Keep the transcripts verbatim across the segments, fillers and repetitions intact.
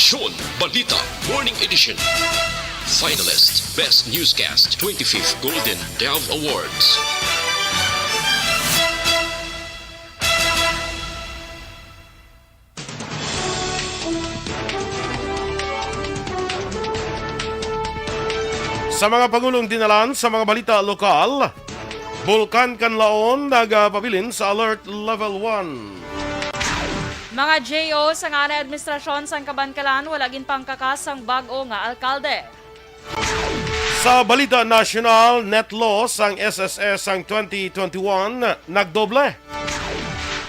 Aksyon Balita Morning Edition. Finalist, Best Newscast, twenty-fifth Golden Dove Awards. Sa mga pangulong dinalan sa mga balita lokal, Bulkan Kanlaon nagapabilin sa Alert Level one. Mga J O sa ngalan administrasyon sang Kabankalan, wala ginpangkakas sang bag-o nga alkalde. Sa balita nasyonal, net loss sang S S S sang twenty twenty-one nagdoble.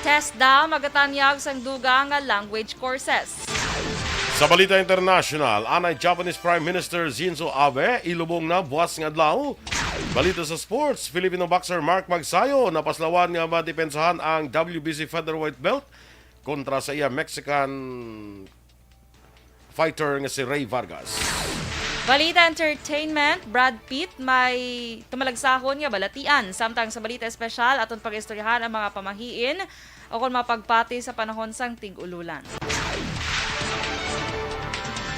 TESDA magatanyag sang dugang nga language courses. Sa balita internasyonal, anay Japanese Prime Minister Shinzo Abe ilubong na buwas nga adlaw. Balita sa sports, Filipino boxer Mark Magsayo napaslawan nga madepensahan ang W B C featherweight belt kontra sa iya Mexican fighter nga si Rey Vargas. Balita entertainment, Brad Pitt may tumalagsahon nga balatian. Samtang sa balita espesyal, aton pag-istoryahan ang mga pamahiin o kon mapagpati sa panahon sang tig-ululan.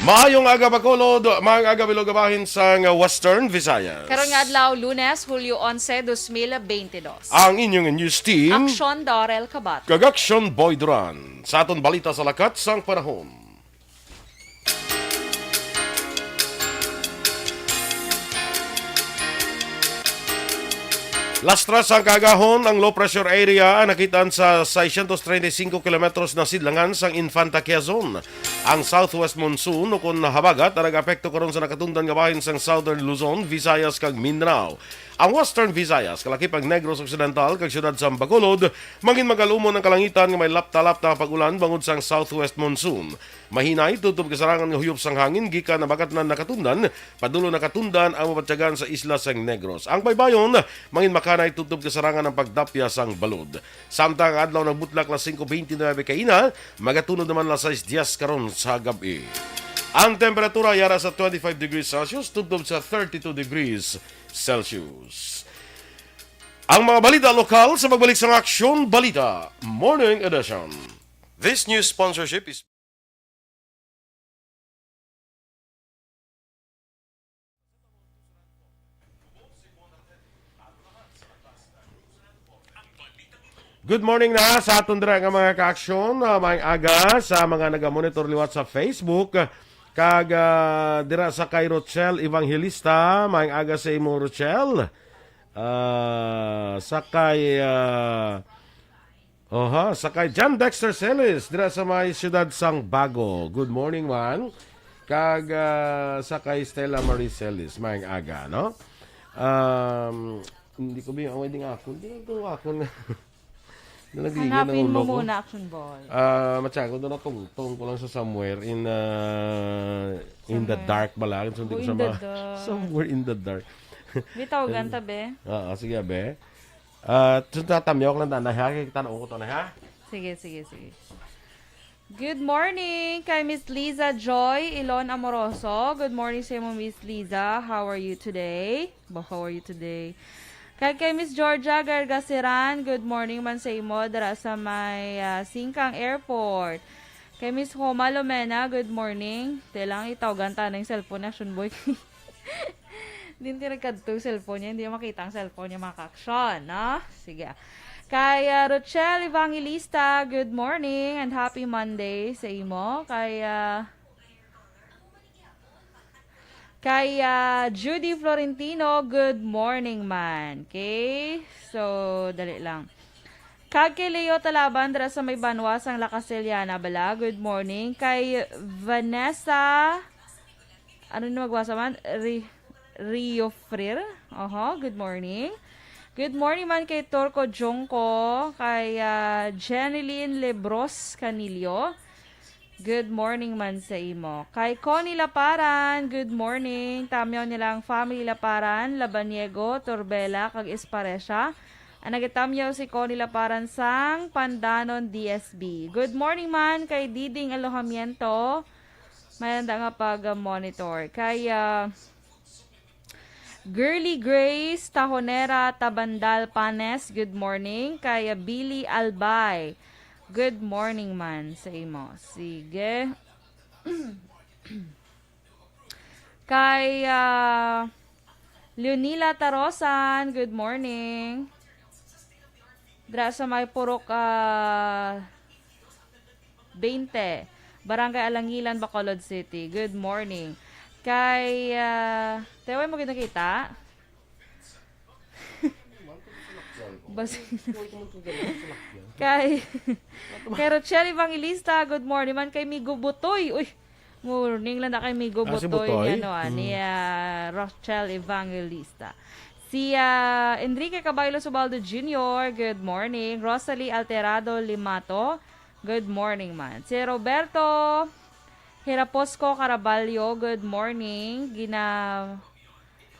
Maayong aga, Bacolod. Maayong aga, Bilog, bahin sang Western Visayas. Karon nga adlaw, Lunes, Hulyo onse, dos mil beintidos. Ang inyong news team, Aksyon Darrell Kabat. Kag Aksyon Boy Duran. Sa aton balita sa lakat sang panahon. Lastra sang kaagahon ang low pressure area nakitaan sa seiscientos treinta y cinco kilometros na sidlangan sang Infanta Quezon. Ang southwest monsoon, ukon habagat, ang nag-apekto karon sa nakatundan nga bahin sang Southern Luzon, Visayas, kag Mindanao. Ang Western Visayas, kalakip ang Negros Occidental, kag siyudad sang Bacolod, mangin magalumon ang kalangitan nga may lapta-lapta nga pag-ulan bangod sang southwest monsoon. Mahinay tubtob kasarangan nga huyop sang hangin gikan habagat na nakatundan, padulo nakatundan ang mabatyagan sa isla sang Negros. Ang baybayon, mangin makanay tubtob kasarangan ang pagdapya sang balod. Samtang ang adlaw nagbutlak alas singko beintinuebe kaina, magatunod naman alas sais dyes karon sa gab-i. Ang temperatura yara sa twenty-five degrees Celsius tubtob sa thirty-two degrees Celsius. Ang mga balita lokal sa pagbalik sang Aksyon Balita Morning Edition. This news sponsorship is Good morning na sa aton dira nga mga kaaksyon. Ah, maayong aga sa mga nagamonitor liwat sa Facebook. Kag, ah, dira sa kay Rochelle Evangelista, maayong aga sa imo, Rochelle. Ah, sa kay, ah, oha, sa kay John Dexter Celis, dira sa may siyudad sang Bago. Good morning, man. Kag, ah, sa kay Stella Marie Celis, maayong aga, no? Um, hindi ko bi-, ang wedding akon. Hindi ko akon. Nalagligan ang Hanapin ulo mo ko. Muna, Action Boy. Ah, matyago doon na tungtong ko lang sa somewhere in, ah, in the Somewhere. Dark ba lang? Sundi Oh, ko sa in the mga dark. Somewhere in the dark. Bitaw, ganta, be. Oo, sige, be. Ah, so, tatamyaw ko lang, tanay, ha? Kaya kita na ko to na, ha? Sige, sige, sige. Good morning kay Miss Liza Joy Ilon Amoroso. Good morning sa imo, Miss Liza. How are you today? Ba, how are you today? Kay, kay Miss Georgia Gargaseran, good morning man sa imo dira sa may, ah, Singkang Airport. Kay Miss Homa Lomena, good morning. Te lang, itawgan ta na yung cellphone, Action Boy. Din ti nagkadto cellphone niya, hindi makita ang cellphone niya, mga kaaksyon, no? Sige. Kay, ah, Rochelle Evangelista, good morning and happy Monday sa imo. Kay, ah, kay, ah, Judy Florentino, good morning man. Okay? So, dali lang. Kag kay Leo Talaban, dira sa may banwa sang La Castellana bala, good morning. Kay Vanessa, ano ni magwasa man? Ri-, Rio Frir? Oho, good morning. Good morning man kay Torco Jongco, kay, ah, Jenilyn Lebros Canillo. Good morning man sa imo. Kay Connie Laparan, good morning. Tamyaw nila ang family Laparan, Labaniego, Torbela, kag Esparecia. Ang nagatamyaw si Connie Laparan sang Pandanon D S B. Good morning man kay Diding Alojamiento. May nanda nga pag-monitor. Kay, ah, Girly Grace Tahonera Tabandal Panes, good morning. Kay, ah, Billy Albay, good morning man sa imo. Sige. Kay, ah, Leonila Tarosan, good morning. Dra sa may Purok, ah, twenty, Barangay Alangilan, Bacolod City. Good morning. Kay, ah, Teway mo ginakita? Basi-, kay, kay Rochelle Evangelista, good morning. Man kay Migo Butoy. Uy, morning lang na kay Migo Ah, si Butoy, Butoy? Ano, ah, ni, Mm. ah, Rochelle Evangelista. Si, ah, Enrique Caballo Subaldo Junior, good morning. Rosalie Alterado Limato, good morning man. Si Roberto Hiraposco Caraballo, good morning. Gina-,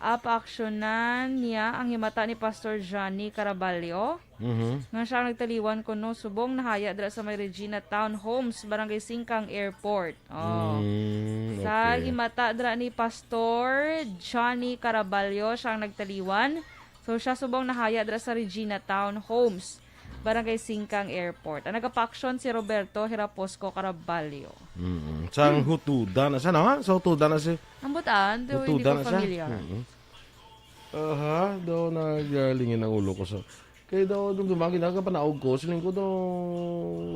apaaksyonan niya ang himata ni Pastor Johnny Caraballo, Mhm. nga siya ang nagtaliwan kuno subong nahaya dira sa may Regina Town Homes, Barangay Singkang Airport. Oh. Mm, Sa okay. himata dira ni Pastor Johnny Caraballo, siya ang nagtaliwan. So, siya subong nahaya dira sa Regina Town Homes, Barangay Singkang Airport. Ang nagapaaksyon si Roberto Hiraposco Caraballo. Mm-mm. Sang Hmm. hutuda na siya, no? Sa hutuda na si Ang butaan, do, hindi Hutuda ko na siya. familiar. Mm-mm. Aha, daw nagalingin ang ulo ko sa, kay daw nung dumagi na, kapanaog ko, siling ko daw,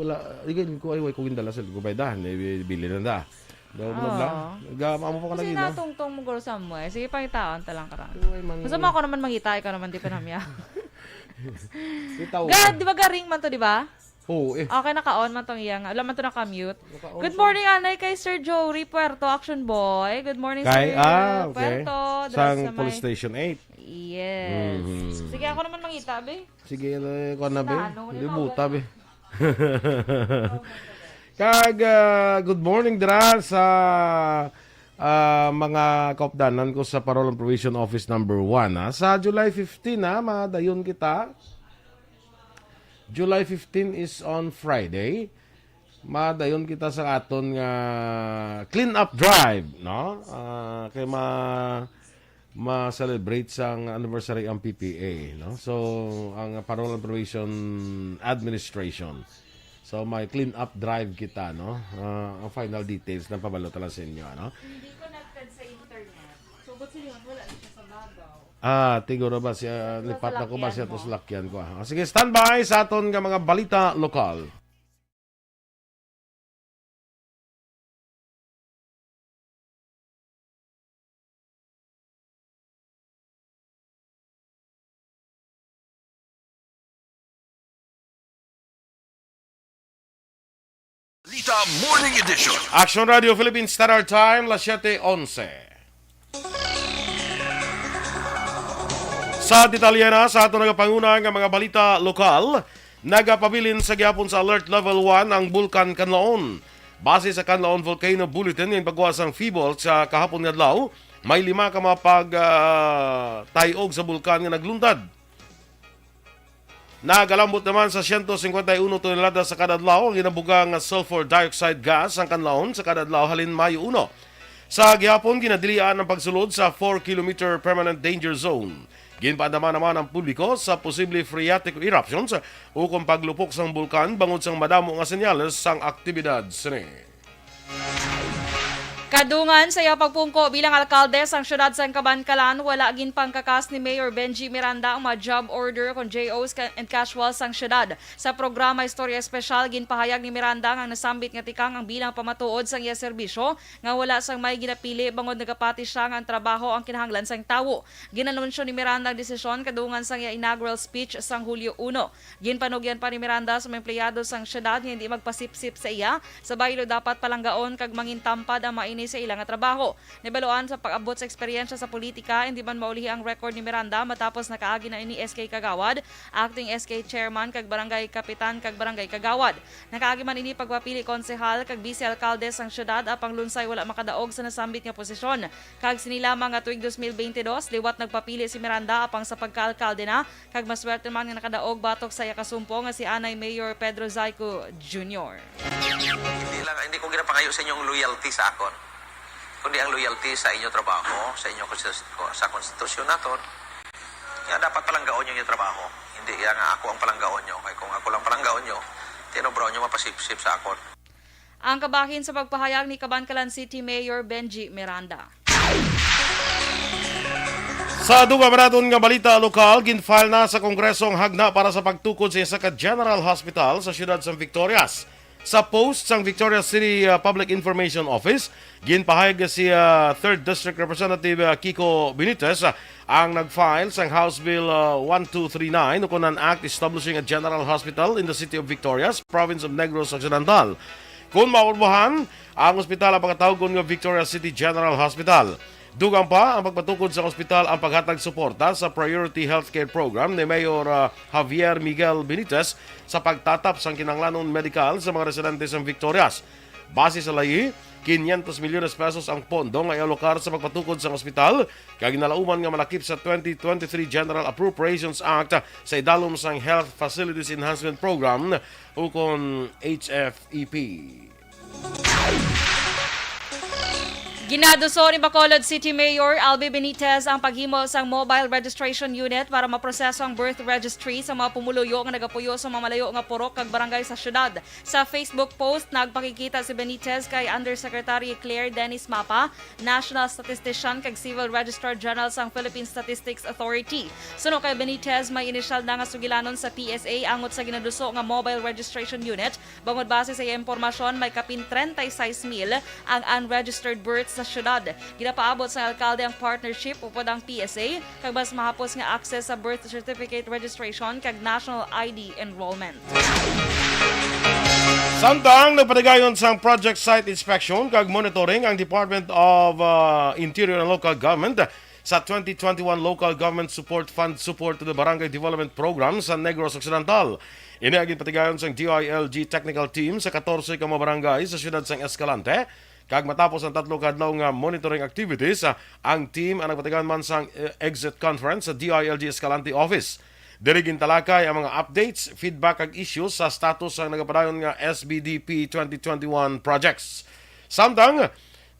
wala, igin ko, ay, way ko gindala sa ko, baydahan, eh, bili na da. Daw, bla, bla. Oo. Ga, amo pa ka Kasi lagi, no? natungtong mo, guro, somewhere. Sige, pangitaon ta lang karon. Uy, man. Basta mo ako naman mangita, ikaw naman di pa namya. Bitaw. Ga, di ba garing man to, di ba? Oo, eh. Okay, naka-on man tong iya nga. Wala man to naka-mute. Naka-on Good siya. morning, anay, kay Sir Jory Puerto, Action Boy. Good morning, Kay, Sir ah, okay. Puerto. Dira Sang sa may Police Station eight. Yes. Mhm. Sige, ako naman mangita, be. Sige, ano, eh, kuwan na, be? Na, ano, Hindi ano, buta, ano? be. Kag, ah, good morning dira sa, ah, mga kaupdanan ko sa Parol and Probation Office number one, ha. Sa July fifteen, ha, madayon kita. July fifteen is on Friday. Madayon kita sa aton nga clean up drive, no? Ah, kay ma-, ma-celebrate sang anniversary ang P P A, no? So, ang Parol and Probation Administration. So, may clean up drive kita, no? Ah, ang final details na pabalo ta lang sa inyo, ano? Hindi connected sa internet. So, ba't sila wala na siya sa babaw? Ah, tiguro ba siya, Sa lipat na ko ba siya salakyan to mo. salakyan ko, ah? Ah, sige, standby sa aton nga mga balita lokal. Lita Morning Edition. Action Radio Philippines Standard Time, las siete onse. Sa detalye na sa ato nagapanguna nga mga balita lokal, nagapabilin sa gihapon sa Alert Level one ang Bulkan Kanlaon. Base sa Kanlaon Volcano Bulletin nga ginpagwa sang PHIVOLCS sa kahapon nga adlaw, may lima ka mga pag, ah, tay-og sa bulkan nga nagluntad. Nagalambot naman sa siyento singkwenta y uno tonelada sa kada adlaw ang ginabuga nga sulfur dioxide gas ang Kanlaon sa kada adlaw halin Mayo uno. Sa gihapon, ginadilian ang pagsulod sa four kilometer permanent danger zone. Ginpaandama naman ang publiko sa posible phreatic eruptions ukon paglupok sang bulkan bangod sang madamo nga senyales sang aktibidad sini. Kadungan sa iya pagpungko bilang alkalde sang siyudad sang Kabankalan, wala ginpangkakas ni Mayor Benji Miranda ang mga job order kon J Os ka-, and casuals sang siyudad. Sa programa Istorya Espesyal, ginpahayag ni Miranda nga ang nasambit nga tikang ang bilang pamatuod sang iya serbisyo nga wala sang may ginapili bangod nagapati siya nga ang trabaho ang kinahanglan sang tawo. Ginanunsyo ni Miranda ang desisyon kadungan sang iya inaugural speech sang Hulyo uno. Ginpanugyan pa ni Miranda sa mga empleyado sang siyudad nga hindi magpasipsip sa iya. Sa baylo, dapat palanggaon kag mangintampad ang mga ini sa ila nga trabaho. Nabaluan sa pag-abot sa eksperyensya sa politika, hindi man maulihi ang record ni Miranda matapos nakaagi na ini S K Kagawad, acting S K chairman kag barangay kapitan kag barangay kagawad. Nakaagi man ini pagpapili konsehal kag bise alkalde sang siyudad, apang lunsay wala makadaog sa nasambit nga posisyon. Kag sini lamang nga tuig dos mil bente dos, liwat nagpapili si Miranda apang sa pagkaalkalde na, kag maswerte man nga nakadaog batok sa iya kasumpo nga si Anay Mayor Pedro Zayco Junior. Hindi lang, hindi ko ginapangayo sa inyong loyalty sa akon, kundi ang loyalty sa inyo trabaho, sa inyo konstitus-, sa konstitusyon naton. Nga dapat palanggaon niyo yung trabaho. Hindi ya nga ako ang palanggaon niyo. Kay kung ako lang palanggaon niyo, tinobraw niyo mapasipsip sa akon. Ang kabahin sa pagpahayag ni Kabankalan City Mayor Benji Miranda. Sa dugang naton nga balita lokal, gin-file na sa Kongreso ang hagna para sa pagtukod sa isa ka General Hospital sa siyudad sang Victorias. Sa post sang Victorias City, ah, Public Information Office, ginpahayag si, ah, Third District Representative, ah, Kiko Benitez, ah, ang nag-file sang House Bill, ah, one two three nine, ukon an Act Establishing a General Hospital in the City of Victorias, Province of Negros Occidental. Kung maaprubahan, ang ospital ang pagkatawgon nga Victorias City General Hospital. Dugang pa ang pagpatukod sa ospital ang paghatag suporta sa Priority Healthcare Program ni Mayor, ah, Javier Miguel Benitez sa pagtatap sang kinahanglanon medikal sa mga residente sang Victorias. Base sa layi, quinientos milyones pesos ang pondo nga ialokar sa pagpatukod sang ospital, kag ginalauman nga malakip sa twenty twenty-three General Appropriations Act sa idalom sang Health Facilities Enhancement Program, ukon H F E P. Ginaduso ni Bacolod City Mayor Albi Benitez ang paghimo sang mobile registration unit para maproseso ang birth registry sa mga pumuluyo nga nagapuyo sa mga malayo nga purok kag barangay sa syudad. Sa Facebook post, nagpakigkita si Benitez kay Undersecretary Claire Dennis Mapa, National Statistician kag Civil Registrar General sang Philippine Statistics Authority. Suno kay Benitez, may inisyal na nga sugilanon sa P S A angot sa ginaduso nga mobile registration unit. Bangod base sa iya impormasyon, may kapin treinta y seis mil ang unregistered births sa syudad. Ginapaabot sang alkalde ang partnership upod ang P S A kag mas mahapos nga access sa birth certificate registration kag national I D enrollment. Samtang nagpatigayon sang project site inspection kag monitoring ang Department of, ah, Interior and Local Government sa twenty twenty-one Local Government Support Fund Support to the Barangay Development Program sa Negros Occidental. Ini ang ginpatigayon sang D I L G technical team sa katorse ka mga barangay sa siyudad sang Escalante, kag matapos ang tatlo ka adlaw nga monitoring activities, ah, ang team ang nagpatigayon man sang, eh, exit conference sa D I L G Escalante office. Diri gintalakay ang mga updates, feedback, kag issues sa status sang nagapadayon nga S B D P twenty twenty-one projects. Samtang,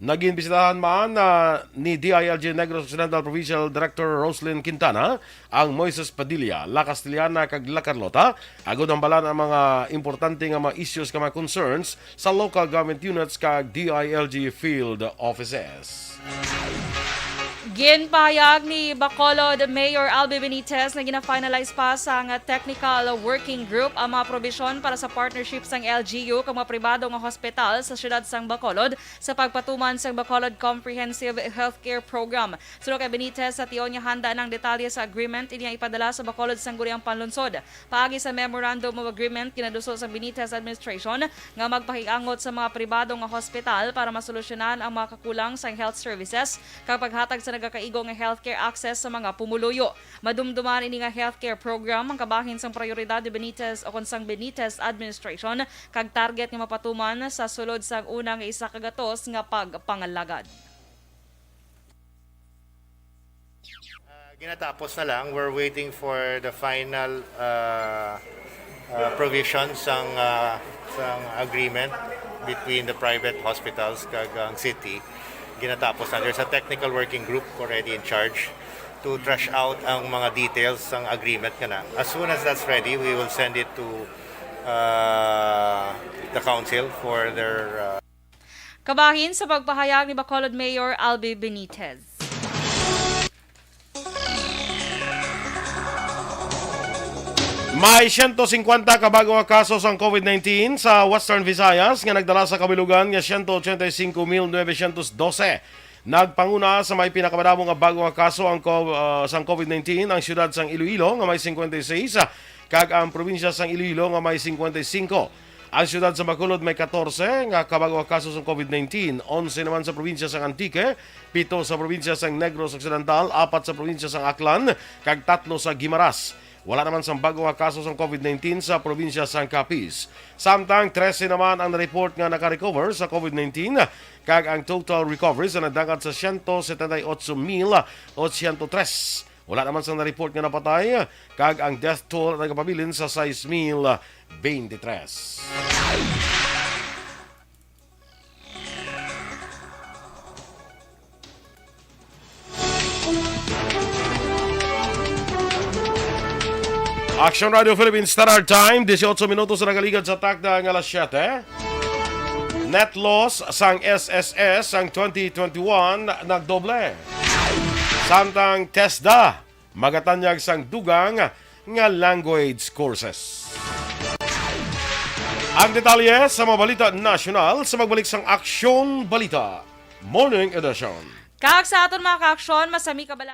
naging bisitahan man, ah, ni D I L G Negros Occidental Provincial Director Roslyn Quintana ang Moises Padilla, La Castellana, kag La Carlota, agod hambalan ang mga importante nga mga issues kag mga concerns sa local government units kag D I L G field offices. Ginpahayag ni Bacolod Mayor Albi Benitez nga gina-finalize pa sang technical working group ang mga probisyon para sa partnership sang L G U kag mga pribado nga hospital sa siyudad sang Bacolod sa pagpatuman sang Bacolod Comprehensive Healthcare Program. Suno kay Benitez, sa tion nga handa na ang detalye sa agreement, ini ang ipadala sa Bacolod Sangguniang Panlungsod. Paagi sa Memorandum of Agreement, ginaduso sa Benitez administration nga magpakiangot sa mga pribado nga hospital para masolusyonan ang mga kakulang sa health services kag paghatag sa nagakaigo nga healthcare access sa mga pumuluyo. Madumduman ini nga healthcare program ang kabahin sang prioridad ni Benitez o kon sang Benitez administration kag target nga mapatuman sa sulod sang una nga isa ka gatos nga pagpangalagad. Ah, ginatapos na lang. We're waiting for the final, ah, ah, provision sang, ah, sang agreement between the private hospitals kag ang city. Ginatapos na. There's a technical working group already in charge to trash out ang mga details sang agreement kana. As soon as that's ready, we will send it to, ah, the council for their, ah, Kabahin sa pagpahayag ni Bacolod Mayor Albi Benitez. May siyento singkwenta ka bag-o nga kaso sang COVID nineteen sa Western Visayas nga nagdala sa kabilugan nga siyento ochenta y cinco mil novecientos dose. Nagpanguna sa may pinakamadamo nga bag-o nga kaso ang co- ah, sang COVID nineteen ang siyudad sang Iloilo nga may singkwenta y seis, kag ang probinsya sang Iloilo nga may singkwenta y singko. Ang siyudad sa Bacolod may katorse nga kabag-o nga kaso sang COVID nineteen, onse naman sa probinsya sang Antique, pito sa probinsya sang Negros Occidental, apat sa probinsya sang Aklan, kag tatlo sa Guimaras. Wala naman sang bag-o nga kaso sang COVID nineteen sa probinsya sang Capiz. Samtang trese naman ang na-report nga naka-recover sa COVID nineteen, kag ang total recoveries ang nagdangat sa siyento setenta y otso mil ochento tres. Wala naman sang na-report nga napatay, kag ang death toll nagapabilin sa sais mil beintitres. Action Radio Philippines Standard Time, dieciocho minutos na nakaligad sa takda nga alas siyete. Net loss sang S S S sang twenty twenty-one nagdoble. Samtang TESDA magatanyag sang dugang nga language courses. Ang detalye sa mga balita nasyonal sa magbalik sang Aksyon Balita Morning Edition. Kag sa aton mga kaaksyon, masami ka bala?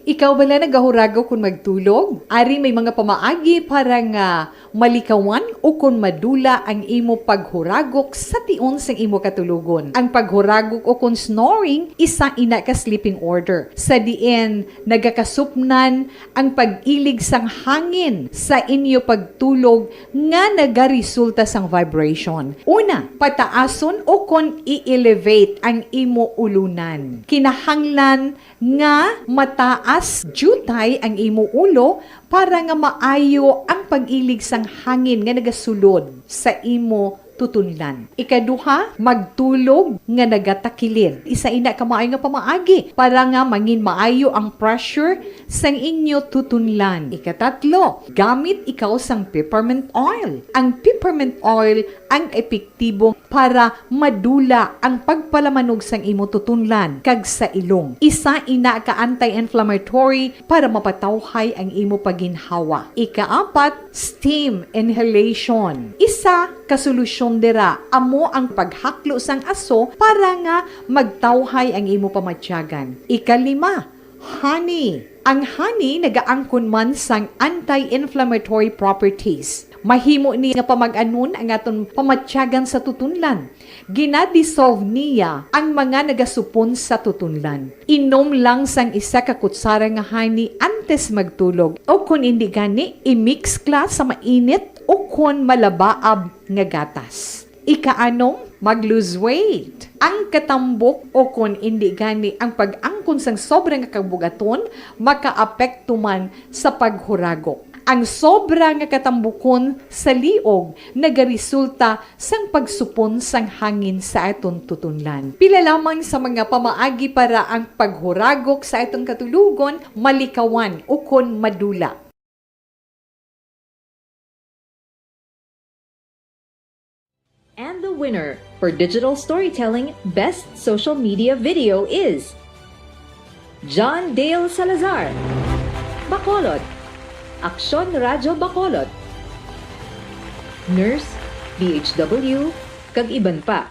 Ikaw bala nagahuragok kon magtulog? Ari may mga pamaagi para nga malikawan ukon madula ang imo paghuragok sa tion sang imo katulogon. Ang paghuragok ukon snoring, isa ina ka sleeping order, sa diin nagakasupnan ang pag-ilig sang hangin sa inyo pagtulog nga nagaresulta sang vibration. Una, pataason ukon i-elevate ang imo ulunan. Kinahanglan nga mataas diutay ang imo ulo para nga maayo ang pag-ilig sang hangin nga nagasulod sa imo tutunlan. Ikaduha, magtulog nga nagatakilid. Isa ina ka maayo nga pamaagi para nga mangin maayo ang pressure sang inyo tutunlan. Ikatatlo, gamit ikaw sang peppermint oil. Ang peppermint oil ang epektibo para madula ang pagpalamanog sang imo tutunlan kag sa ilong. Isa ina ka anti-inflammatory para mapatawhay ang imo pagginhawa. Ikaapat, steam inhalation. Isa ka solusyon dira amo ang paghaklo sang aso para nga magtawhay ang imo pamatyagan. Ikalima, honey. Ang honey nagaangkon man sang anti-inflammatory properties. Mahimo ni nga pamag-anon ang aton pamatyagan sa tutunlan. Gina-dissolve niya ang mga nagasupon sa tutunlan. Inom lang sang isa ka kutsara nga honey antes magtulog, o kon indi gani, i-mix ka sa mainit o kon malabaab nga gatas. Ikaanom, mag-lose weight. Ang katambok o kon indi gani ang pag-angkon sang sobra nga kabug-aton makaapekto man sa paghuragok. Ang sobra nga katambukon sa liog nagaresulta sang pagsupon sang hangin sa aton tutunlan. Pila lamang sa mga pamaagi para ang paghuragok sa aton katulogon malikawan ukon madula. And the winner for digital storytelling best social media video is John Dale Salazar, Bacolod, Aksyon Radyo Bacolod, Nurse, D H W, kag iban pa.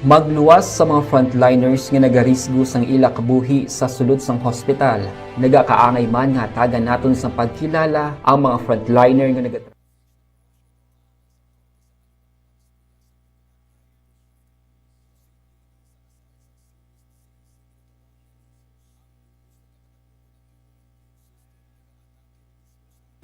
Magluwas sa mga frontliners nga nagarisgo sang ila kabuhi sa sulod sang hospital. Nagakaangay man nga hatagan naton sang pagkilala ang mga frontliner nga naga-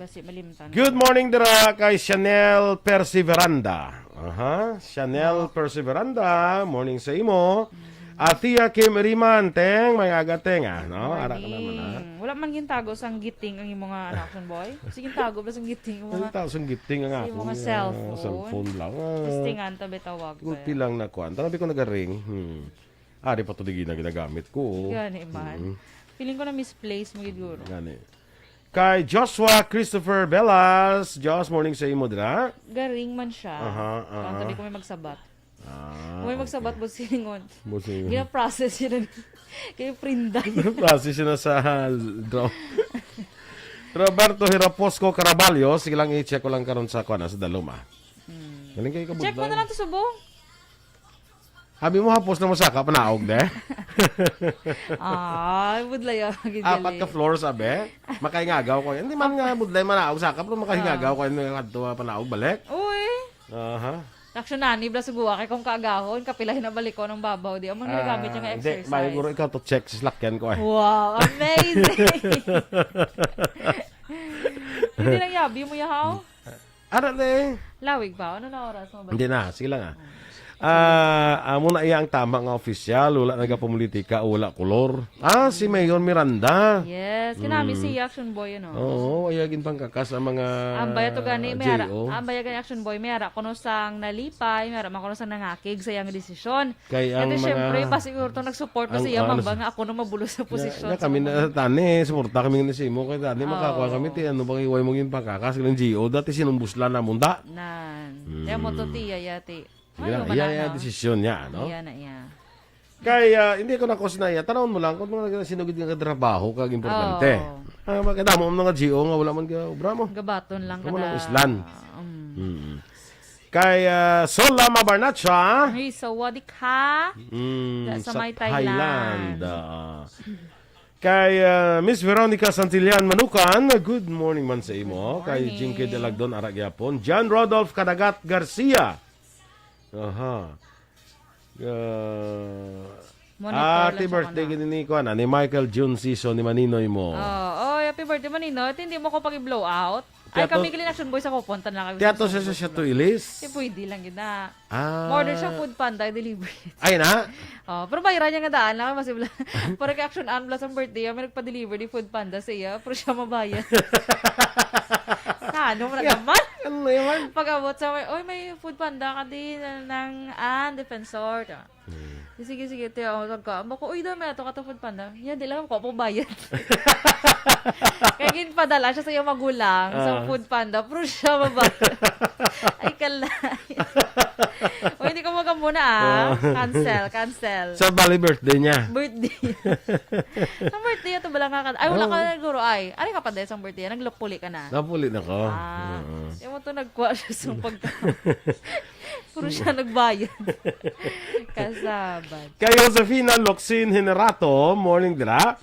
Basi malimtan. Good morning dira kay Chanel Perseveranda. Aha, Chanel Perseveranda, morning sa imo. Athea Kim Iriman, Teng, may aga, Teng, ah, no? Ara ka naman, ah. Morning. Wala man gintago sang giting ang imo nga anak, son boy? Sige, tago ba sang giting mo? Ang nga, taas ang giting ang sa imo akong, nga ah, cellphone? Cellphone lang, ah. Testingan ta, be, tawag, gulpi be. Lang na kuan. Tanabi ko nagaring. Hmm. Ari pa to, di na ginagamit ko. Gani man. Mm. Feeling ko na misplace mo gid, guro. Gani. Kay Joshua Christopher Velas. Josh, morning sa imo, dira. Garing man siya. Aha, aha. Ang tabi ko may magsabat. Ah, may magsabat, okay. Boss Silingon. Boss Silingon. Gina-process siya na. Kay prinda. Process siya na sa draw. Roberto Hiraposco Caraballo, sige lang, i-check ko lang karon sa kuan, sa Daluma. Hmm. Galing kayo, check mo kabudlay. Na lang to subong. Abi mo hapos na mo saka panaog, de? Ay, budlay, ah, gid. Apat ka gali. Floors, abe? Makahingagaw ko. Hindi man nga budlay manaog saka, pero makahingagaw ko yung kadto, ah, panaog balik. Uy. Aha. Aksyon nani, bla suguwa kay kung kaagahon, kapilahin na balik ko ng babaw, di. Amo na gamit niya nga, ah, hindi, exercise. May guro ikaw to check sa salakyan ko, eh. Wow, amazing! Hindi lang yabi mo, yahaw? Ano na eh? Lawig pa. Ano na oras mo ba? Hindi na. Sige lang, ah. Ah, amo na iya ang tama nga opisyal, wala nagapolitika o wala kolor. Ah, si Mayor Miranda. Yes, kinami Mm. si Action Boy, ano? Oo, iya ginpangkakas ang mga Ambay ato gani, may ara, J O. Ambay gani Action Boy, may ara kuno sang nalipay, may ara man kuno sang nangakig sa iyang desisyon. Kay ang Kaya mga, syempre, pasiguro to nagsuporta ang, sa iya, ano, mamba nga ako na mabulo sa nga, posisyon nga sa kami mga na tani, suporta kami nga sa imo, kay tani, Oo. makakuha kami, ti, ano bang iway mo ginpangkakas, ng G O, dati sinumbuslan na munda. Nan. Mm. Kaya mo to, tiya, yati. Sige Ano lang, man iya, na, iya, no? desisyon niya, no? Iya na, iya. Kay, ah, hindi ko na cause na iya. Tanawon mo lang kung mga sinugid nga trabaho kag importante. Oo. Ah, makadamo ang mga G O nga wala man ka obra mo. Gabaton lang Kamu kada lang islan. Mm. Mm. Kay, ah, Sola Mabarnacha. Ay, sawadee ka. Mm, Da sa sa may Thailand. Thailand, ah. Kay, ah, Miss Veronica Santillan Manukan, good morning man sa imo. Good Kay Jinky morning. Delagdon, ara gyapon. John Rodolph Kadagat Garcia. Aha. Ah, Monitor happy lang siya birthday kana. Gini ni kuan, ah, ni Michael June Season ni Maninoy mo. Oh, oh, happy birthday, Maninoy. At hindi mo ko pag-blow out. Ay, Tiyato-, kami gali Action Boy sa kupon, tan lang kami tiyato sa siya, siya to ilis? Eh, pwede lang gid na. Ah. Order siya food panda, delivery. Ay na? Oh, pero bayaran niya nga daan lang, mas ibla. Para kay Action Ann Blas ang birthday, may nagpa-deliver di food panda sa iya, pero siya mabayad. Sa ano mo na Yeah. naman? Ano na naman? Pag-abot sa may, "Oy, may food panda ka din, ng, ah, Defensor." Hmm. Sige, sige, tiya, oh, tagka. Bako, "Uy, dami ato ka to food panda." Yan, di lang ako po bayad. Kaya ginpadala siya sa iyang magulang, sa Ah. food panda, pero siya mabayad. Ay, kalay. O, hindi ko magamuna, ah. Ah. Cancel, cancel. Sa bali birthday niya. Birthday. Ang birthday, ito ba lang nga ka-, ay, wala Oo. ka na, guro, ay. Ari ka pa dahil sa birthday, naglupuli ka na. Napuli na ko. Ah, Oo. yung mo to, nagkuha siya sa pagka-, puro siya nagbayad. Kasabat. Kay Josefina Locsin Generato, morning dira.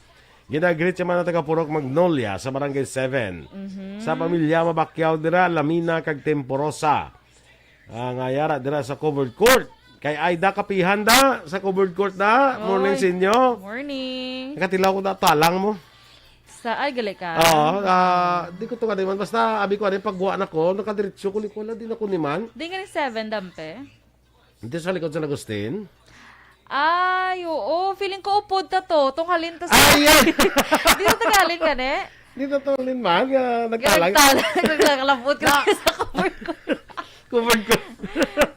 Ginagreet siya man ang taga Purok Magnolia sa Barangay seven. Mhm. Sa pamilya Mabakyaw dira, Lamina kag Temporosa. Ah, nga yara dira sa covered court. Kay Aida Kapihan da sa covered court da. Morning Oy. sa inyo. Morning. Nakatilaw ko na talang mo. Sa, ay, gali ka. Oo, ah, di ko to kaniman. Basta, abi ko, ano, pagwa na ko, nakadiretso ko, likula, di na ko niman. Di nga ni seven, dampe? Dito sa likod sa Agustin? Ay, oo. Feeling ko upod ta to. Tong halin ta sa Ay, ay! Di sa tagalin ka, ne? Di na to halin man, nga Nga nagtalang. nagtalang, naglalabot ka Na- sa cover ko. Covered ko.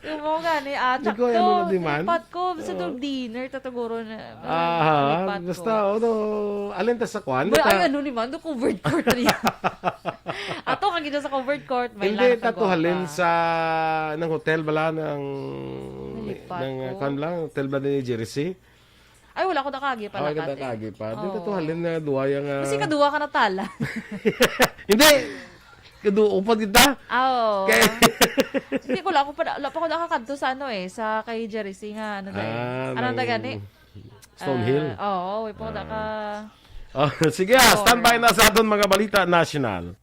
Yung mo gani, ah, Di ko, sakto. ano na di man? Lipat ko, sa Oo. dog dinner, tataguro na, Aha, lipat basta, ko. Ano, alin ta sa kwan? Ba, ay, Nata- ano ni man, do covered court niya. Ato, kagid sa covered court, may Hindi, lang tatuhalin nagwapa. sa, ng hotel, bala, ng, Nalipat ng, ko. kwan lang, hotel ba ni Jersey? Ay, wala ko nakagi pala, Ay, kada Kate. kagi pa. Di Oo. tatuhalin na duwa yung, ah, Kasi kaduwa ka na tala. Hindi. Kaduwa pa kita. Ah, oo. Kay Hindi ko, wala ko pa, wala pa ko nakakadto sa ano eh, sa kay Jerry C nga, ano dahil? Ah, Anong ng taga ni? Stonehill? Ah, oo, wala pa ko Ah. naka- Oh, sige, ah, Oo, standby yeah. na sa aton mga balita national.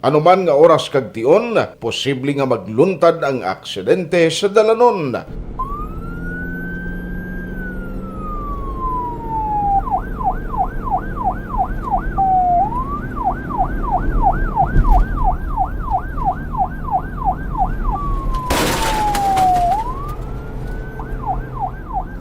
Anuman nga oras kag tion, posible nga magluntad ang aksidente sa dalanon.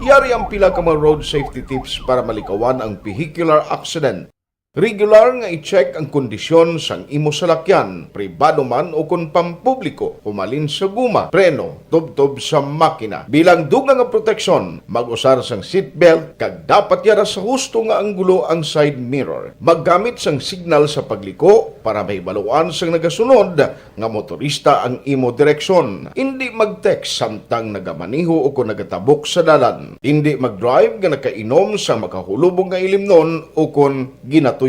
Yari ang pila ka mga road safety tips para malikawan ang vehicular accident. Regular nga i-check ang kondisyon sang imo salakyan, pribado man o kon pampubliko, humalin sa guma, preno, tubtob sa makina. Bilang dugang nga proteksyon, mag-usar sang seatbelt kag dapat yara sa husto nga anggulo ang side mirror. Maggamit sang signal sa pagliko para mahibaluan sang nagasunod nga motorista ang imo direksyon. Indi mag-text samtang nagamaneho o kon nagatabok sa dalan. Indi mag-drive nga nakainom sa makahulubong nga ilimnon o kon ginatuyo.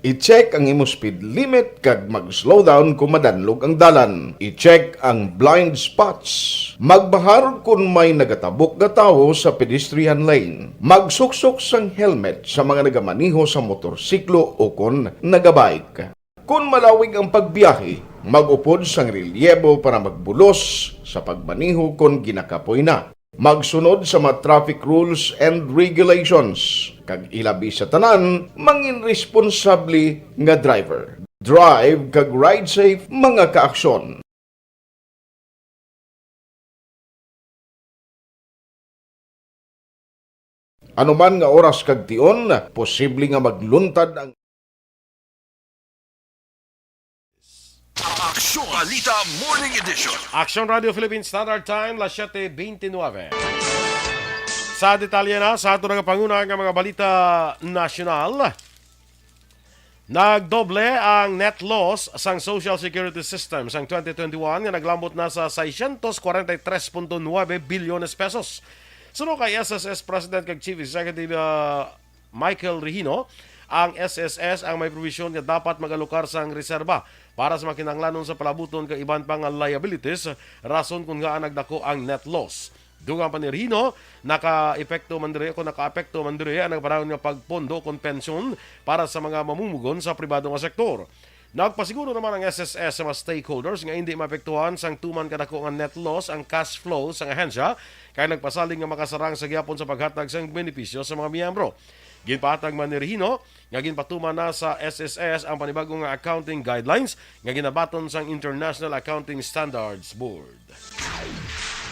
I-check ang imo speed limit kag mag-slow down kung madanlog ang dalan. I-check ang blind spots. Magbahar kon may nagatabok nga tawo sa pedestrian lane. Magsuksok sang helmet sa mga nagamaneho sa motorsiklo o kon nagabike. Kon malawig ang pagbiyahe, mag-upod sang relyebo para magbulos sa pagmaneho kon ginakapoy na. Magsunod sa mga traffic rules and regulations, kag ilabi sa tanan, mangin responsable nga driver. Drive kag ride safe, mga kaaksyon. Anuman nga oras kag tion, posible nga magluntad ang Aksyon Balita Morning Edition. Aksyon Radio Philippine Standard Time, las siete veintinueve. Sa detalye na sa ato nagapanguna nga mga balita nasyonal, nagdoble ang net loss sang Social Security System sang twenty twenty-one nga naglambot na sa seiscientos cuarenta y tres punto nueve bilyones pesos. Suno kay S S S President kag Chief Executive, ah, Michael Regino, ang S S S ang may probisyon nga dapat mag-alokar sang reserba para sa mga kinahanglanon sa palabuton kag iban pa nga liabilities, rason kon ngaa nagdako ang net loss. Dugang pa ni Regino, nakaepekto man diri, kung nakaapekto man diri ang nagpadayon nga pagpondo kon pensyon para sa mga mamumugon sa pribado nga sektor. Nagpasiguro naman ang S S S sa mga stakeholders nga indi maapektuhan sang tuman kadako nga net loss ang cash flow sang ahensya, kay nagpasalig nga makasarang sa gihapon sa paghatag sang benepisyo sa mga miyembro. Ginpahatag man ni Regino nga ginpatuman na sa S S S ang panibago nga accounting guidelines nga ginabaton sang International Accounting Standards Board.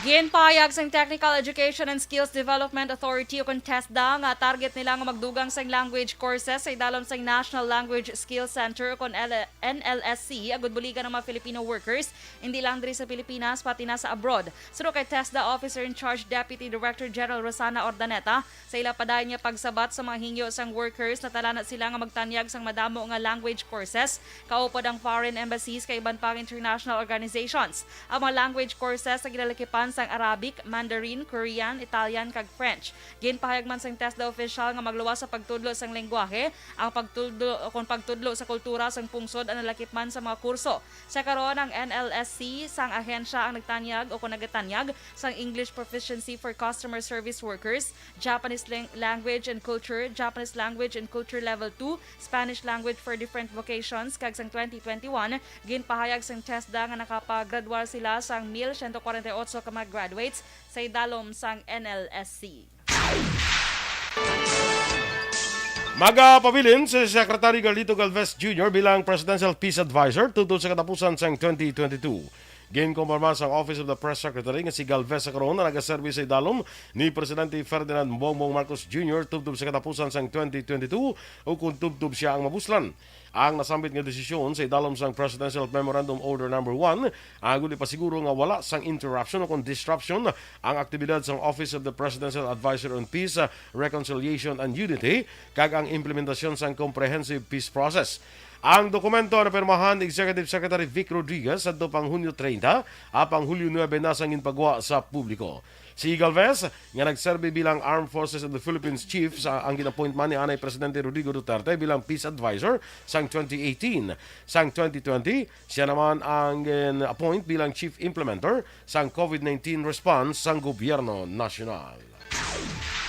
Ginpahayag sang Technical Education and Skills Development Authority, ukon TESDA, nga target nila nga magdugang sang language courses sa idalom sang National Language Skills Center, ukon L-, N L S C, agud buligan ang mga Filipino workers, indi lang diri sa Pilipinas, pati na sa abroad. Suno kay TESDA Officer in Charge Deputy Director General Rosana Ordaneta, sa ila padayon nga pagsabat sa mga hingyo sang workers, natala na sila nga magtanyag sang madamo nga language courses, kaupod ang foreign embassies kag iban pang international organizations. Ang mga language courses nga ginalakipan sang Arabic, Mandarin, Korean, Italian, kag French. Ginpahayag man sang TESDA official nga magluwas sa pagtudlo sang lengguwahe, ang pagtudlo, o kon pagtudlo sa kultura sang pungsod ang nalakip man sa mga kurso. Sa karon, ang N L S C sang ahensya ang nagtanyag o kon nagatanyag sang English proficiency for customer service workers, Japanese lang-, language and culture, Japanese language and culture level two, Spanish language for different vocations, kag sang twenty twenty-one, ginpahayag sang TESDA nga nakapagradwar sila sang mil siyento kwarenta y otso ka mga graduates sa idalom sang N L S C. Magapabilin si Secretary Garlito Galvez Junior bilang Presidential Peace Advisor tubtob sa katapusan sang twenty twenty-two. Ginkumpirma sang Office of the Press Secretary nga si Galvez sa karon nga nagaserbi sa idalom ni Presidente Ferdinand Bongbong Marcos Junior tubtob sa katapusan sang twenty twenty-two, o kon tubtob sia ang mabuslan. Ang nasambit nga desisyon sa idalom sang Presidential Memorandum Order Number One agud ipasiguro nga wala sang interruption o kon disruption ang aktibidad sang Office of the Presidential Advisor on Peace, Reconciliation and Unity kag ang implementasyon sang comprehensive peace process. Ang dokumento napirmahan ni Executive Secretary Vic Rodriguez sadto pang Hunyo treinta, apang Hulyo nuebe na sang ginpagwa sa publiko. Si Galvez, nga nagserbi bilang Armed Forces of the Philippines Chief sa, ang gin-appoint man ni anay Presidente Rodrigo Duterte bilang Peace Advisor sang twenty eighteen. Sang twenty twenty, siya naman ang gin-appoint bilang Chief Implementer sang COVID nineteen response sang gobyerno nasyonal.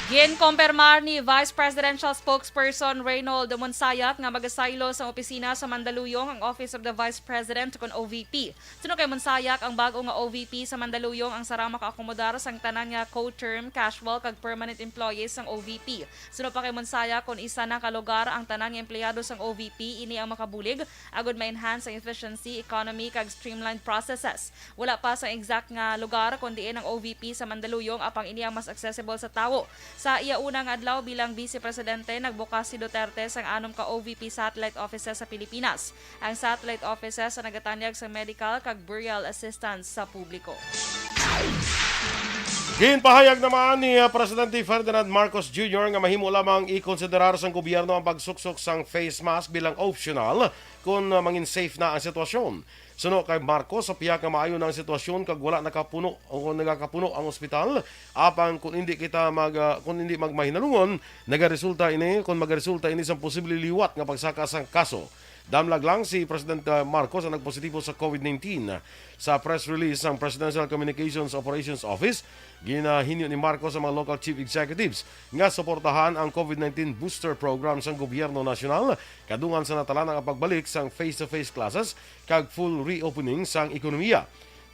Ginkumpirmar ni Vice Presidential Spokesperson Raynold Monsayak nga magasaylo sang opisina sa Mandaluyong ang Office of the Vice President, kon O V P. Suno kay Monsayak, ang bag-o nga O V P sa Mandaluyong ang sarang makaakomodar sang tanan nga co-term, casual, kag permanent employees sang O V P. Suno pa kay Monsayak, kon isa na ka lugar ang tanan nga empleyado sang O V P, ini ang makabulig agud ma-enhance ang efficiency, economy, kag streamlined processes. Wala pa sang exact nga lugar kon diin ang O V P sa Mandaluyong, apang ini ang mas accessible sa tawo. Sa iya una nga adlaw bilang Vice Presidente, nagbukas si Duterte sang anom ka O V P satellite offices sa Pilipinas. Ang satellite offices ang nagatanyag sa medical kag burial assistance sa publiko. Ginpahayag naman ni, ah, Presidente Ferdinand Marcos Junior nga mahimo lamang ikonsiderar sang gobyerno ang pagsuksok sang face mask bilang optional kon, ah, mangin safe na ang sitwasyon. Suno kay Marcos, sa pihak nga maayo na ang sitwasyon kag wala nakapuno o nagakapuno ang ospital, apang kung hindi kita mag, ah, kung hindi magmahinalungon, nagaresulta ini, kung magaresulta ini sa posible liwat nga pagsaka sang kaso. Damlag lang si President, ah, Marcos ang nagpositibo sa COVID nineteen. Sa press release sang Presidential Communications Operations Office, ginahinyo ni Marcos ang mga local chief executives nga suportahan ang COVID nineteen booster program sang gobyerno nasyonal, kadungan sa natalanang ang pagbalik sang face-to-face classes kag full reopening sang ekonomiya.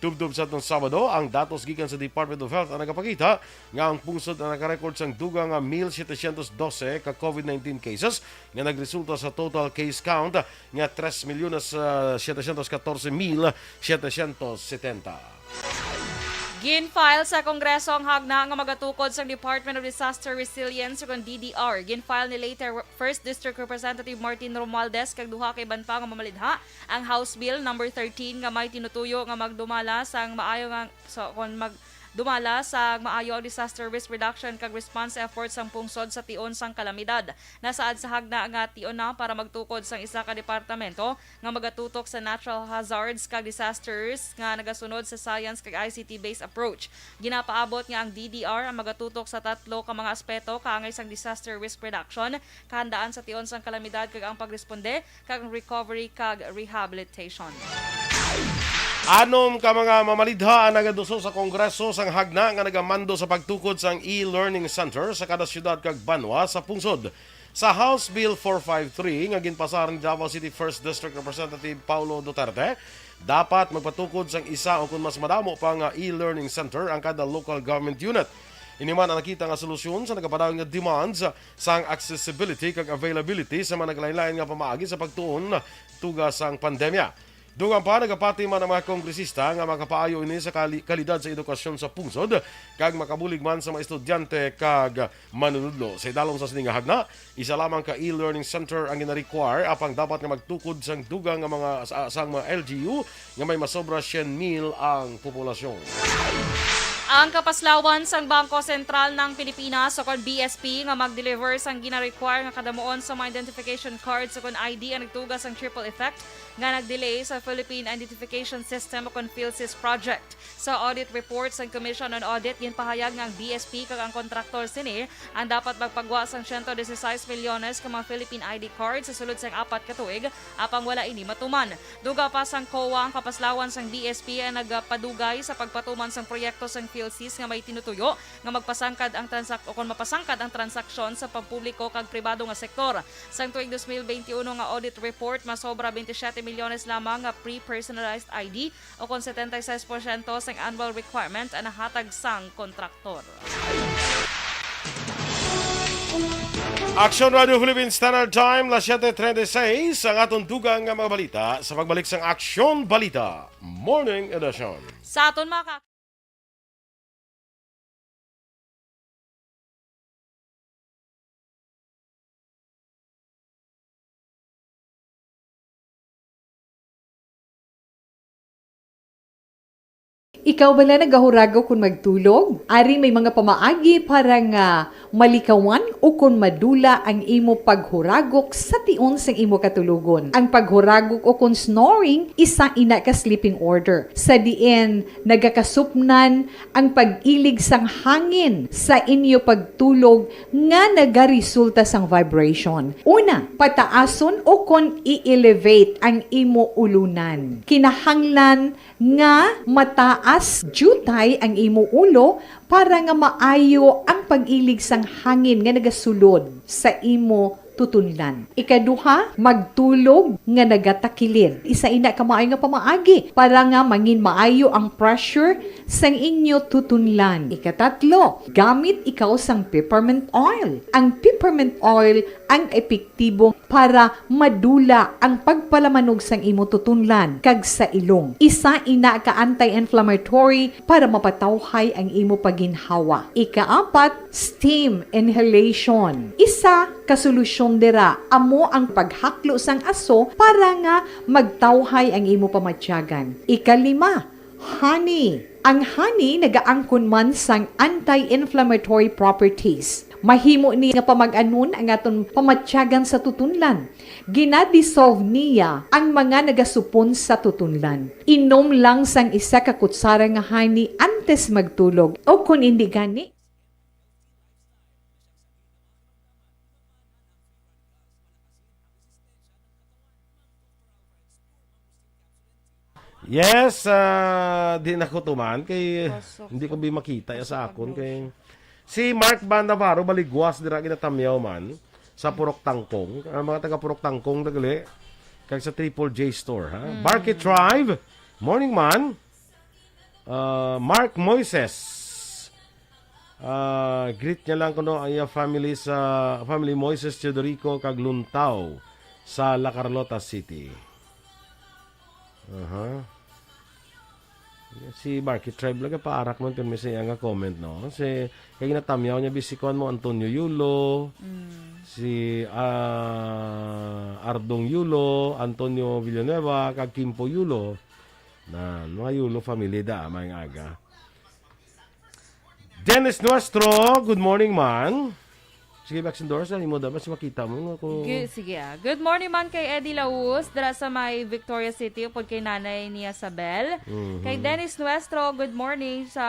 Tubtob sa atong Sabado, ang datos gikan sa Department of Health ang nagapakita nga ang pungsod ang nakarecord sang dugang nga mil setecientos dose ka COVID nineteen cases nga nagresulta sa total case count nga tres milyones, ah, setecientos catorce mil setecientos setenta. Gin-file sa Kongreso ang hagna nga magatukod sang Department of Disaster Resilience, o kon D D R. Gin-file ni late First District Representative Martin Romualdez kag duha ka iban pa nga mamalidha ang House Bill number thirteen nga may tinutuyo nga magdumala sang maayo nga, so, kon mag-, dumala sa maayo ang disaster risk reduction kag response efforts sang pungsod sa tion sang kalamidad. Nasaad sa hagna nga tion na para magtukod sang isa ka departamento nga magatutok sa natural hazards kag disasters nga nagasunod sa science kag I C T-based approach. Ginapaabot nga ang D D R ang magatutok sa tatlo ka mga aspeto kaangay sang disaster risk reduction, kahandaan sa tion sang kalamidad kag ang pagresponde, kag recovery kag rehabilitation. Anom ka mga mamalidha ang nagaduso sa Kongreso sang hagna nga nagamando sa pagtukod sang e-learning center sa kada siyudad kag banwa sa pungsod. Sa House Bill four five three nga ginpasar ni Davao City First District Representative Paulo Duterte, dapat magpatukod sang isa o kon mas madamo pa nga e-learning center ang kada local government unit. Ini man ang nakita nga solusyon sa nagapadayon nga demands sang accessibility kag availability sa mga naglain-lain nga pamaagi sa pagtuon tuga sang pandemya. Dugang pa, nagapati man ang mga kongresista nga makapaayo ini sa kali-, kalidad sa edukasyon sa pungsod kag makabulig man sa mga estudyante kag manunudlo. Sa idalom sa sini nga hagna, isa lamang ka e-learning center ang gina-require, apang dapat nga magtukod sang dugang nga mga sa, sang mga L G U nga may masobra syen mil ang populasyon. Ang kapaslawan sang Bangko Sentral ng Pilipinas, o kon B S P, nga mag-deliver sang gina-require nga kadamuon sa mga identification cards o kon I D ang nagtuga sang triple effect nga nag-delay sa Philippine Identification System o kon PhilSys project. Sa audit report sang Commission on Audit, ginpahayag nga ang B S P kag ang kontraktor sini ang dapat magpagwa sang siyento disisais milyones ka mga Philippine I D card sa sulod sang apat ka tuig, apang wala ini matuman. Dugang pa sang COA, ang kapaslawan sang B S P ang nagapadugay sa pagpatuman sang proyekto sang PhilSys nga may tinutuyo nga magpasangkad ang transak-, o kon mapasangkad ang transaksyon sa pampubliko kag pribado nga sektor. Sang tuig dos mil benti uno nga audit report, masobra benti siyete milyones lamang nga pre-personalized I D, o kon setenta y seis porsyento sang annual requirement ang nahatag sang kontraktor. Aksyon Radio Philippine Standard Time, las siete treinta y seis, ang aton dugang nga mga balita sa pagbalik sang Aksyon Balita Morning Edition. Sa aton mga ka- Ikaw bala nagahuragok kon magtulog? Ari may mga pamaagi para nga malikawan ukon madula ang imo paghuragok sa tion sang imo katulogon. Ang paghuragok ukon snoring, isa ina ka sleeping order, sa diin nagakasupnan ang pag-ilig sang hangin sa inyo pagtulog nga nagaresulta sang vibration. Una, pataason ukon i-elevate ang imo ulunan. Kinahanglan nga mataas diutay ang imo ulo para nga maayo ang pag-ilig sang hangin nga nagasulod sa imo tutunlan. Ikaduha, magtulog nga nagatakilid. Isa ina ka maayo nga pamaagi para nga mangin maayo ang pressure sang inyo tutunlan. Ikatatlo, gamit ikaw sang peppermint oil. Ang peppermint oil ang epektibo para madula ang pagpalamanog sang imo tutunlan kag sa ilong. Isa ina ka anti-inflammatory para mapatawhay ang imo pagginhawa. Ikaapat, steam inhalation. Isa ka solusyon dira amo ang paghaklo sang aso para nga magtawhay ang imo pamatyagan. Ikalima, honey. Ang honey nagaangkon man sang anti-inflammatory properties. Mahimo ni nga pamag-anon ang aton pamatyagan sa tutunlan. Gina-dissolve niya ang mga nagasupon sa tutunlan. Inom lang sang isa ka kutsara nga honey antes magtulog, o kon indi gani, Yes, ah, di na ko tuman kay hindi ko bi makita ya sa akon kay si Mark Van Navarro baligwas dira ginatamyaw man sa Purok Tangkong. Ang mga taga Purok Tangkong dagali kag sa Triple J Store, ha. Barky Tribe, morning man. Ah, Mark Moises. Ah, greet niya lang kuno ang iya family sa family Moises Teodorico kag Luntaw sa La Carlota City. Aha. Si Barky Tribe laga paarak man pirmi sa iya nga comment, no? Si kay ginatamyaw niya bisikuan mo Antonio Yulo, si ah, Ardong Yulo, Antonio Villanueva, kag Kimpo Yulo. Na, mga Yulo family da, maayong aga. Dennis Nuestro, good morning man. Sige, Vaccine Doors, ano mo dapat si makita mo? Nga ko... Gi- Sige ah. Good morning man kay Eddie Laus, dira sa may Victoria City, upod kay Nanay ni Isabel. Mhm. Kay Dennis Nuestro, good morning sa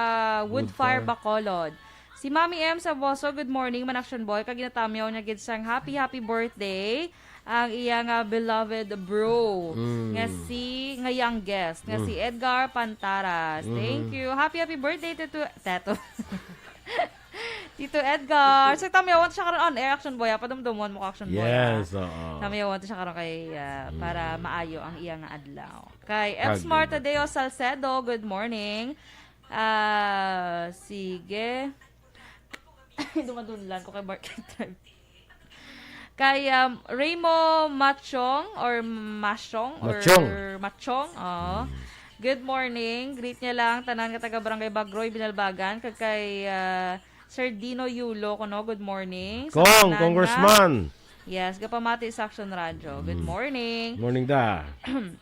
Woodfire Woodfire. Bacolod. Si Mami M Saboso, good morning, man Action Boy. Kag ginatamyaw niya gid sang happy, happy birthday ang iya nga beloved bro Mm. nga si nga youngest nga si Edgar Pantaras. Thank Mhm. You. Happy, happy birthday, Tito Teto. Tito Edgar. So, tamyawan siya karon on air, Action Boy. Ah, padumdumon mo ko, Action Boy. Ah. Yes, oo. Tamyawan siya karon kay ah, para maayo ang iya nga adlaw. Kay Kag- F Smart Tadeo Salcedo, good morning. Ah, sige. Dumadunlan ko kay Mark Tribe. Kay um, Raymo Machong or Machong or Machong. Machong, oo. Good morning. Greet niya lang tanan nga taga Barangay Bagroy, Binalbagan. Kag kay ah, Sir Dino Yulo, kuno, good morning. Sa Kong, tanan nga- Congressman. Yes, gapamati sa Action Radio. Good morning. Morning da.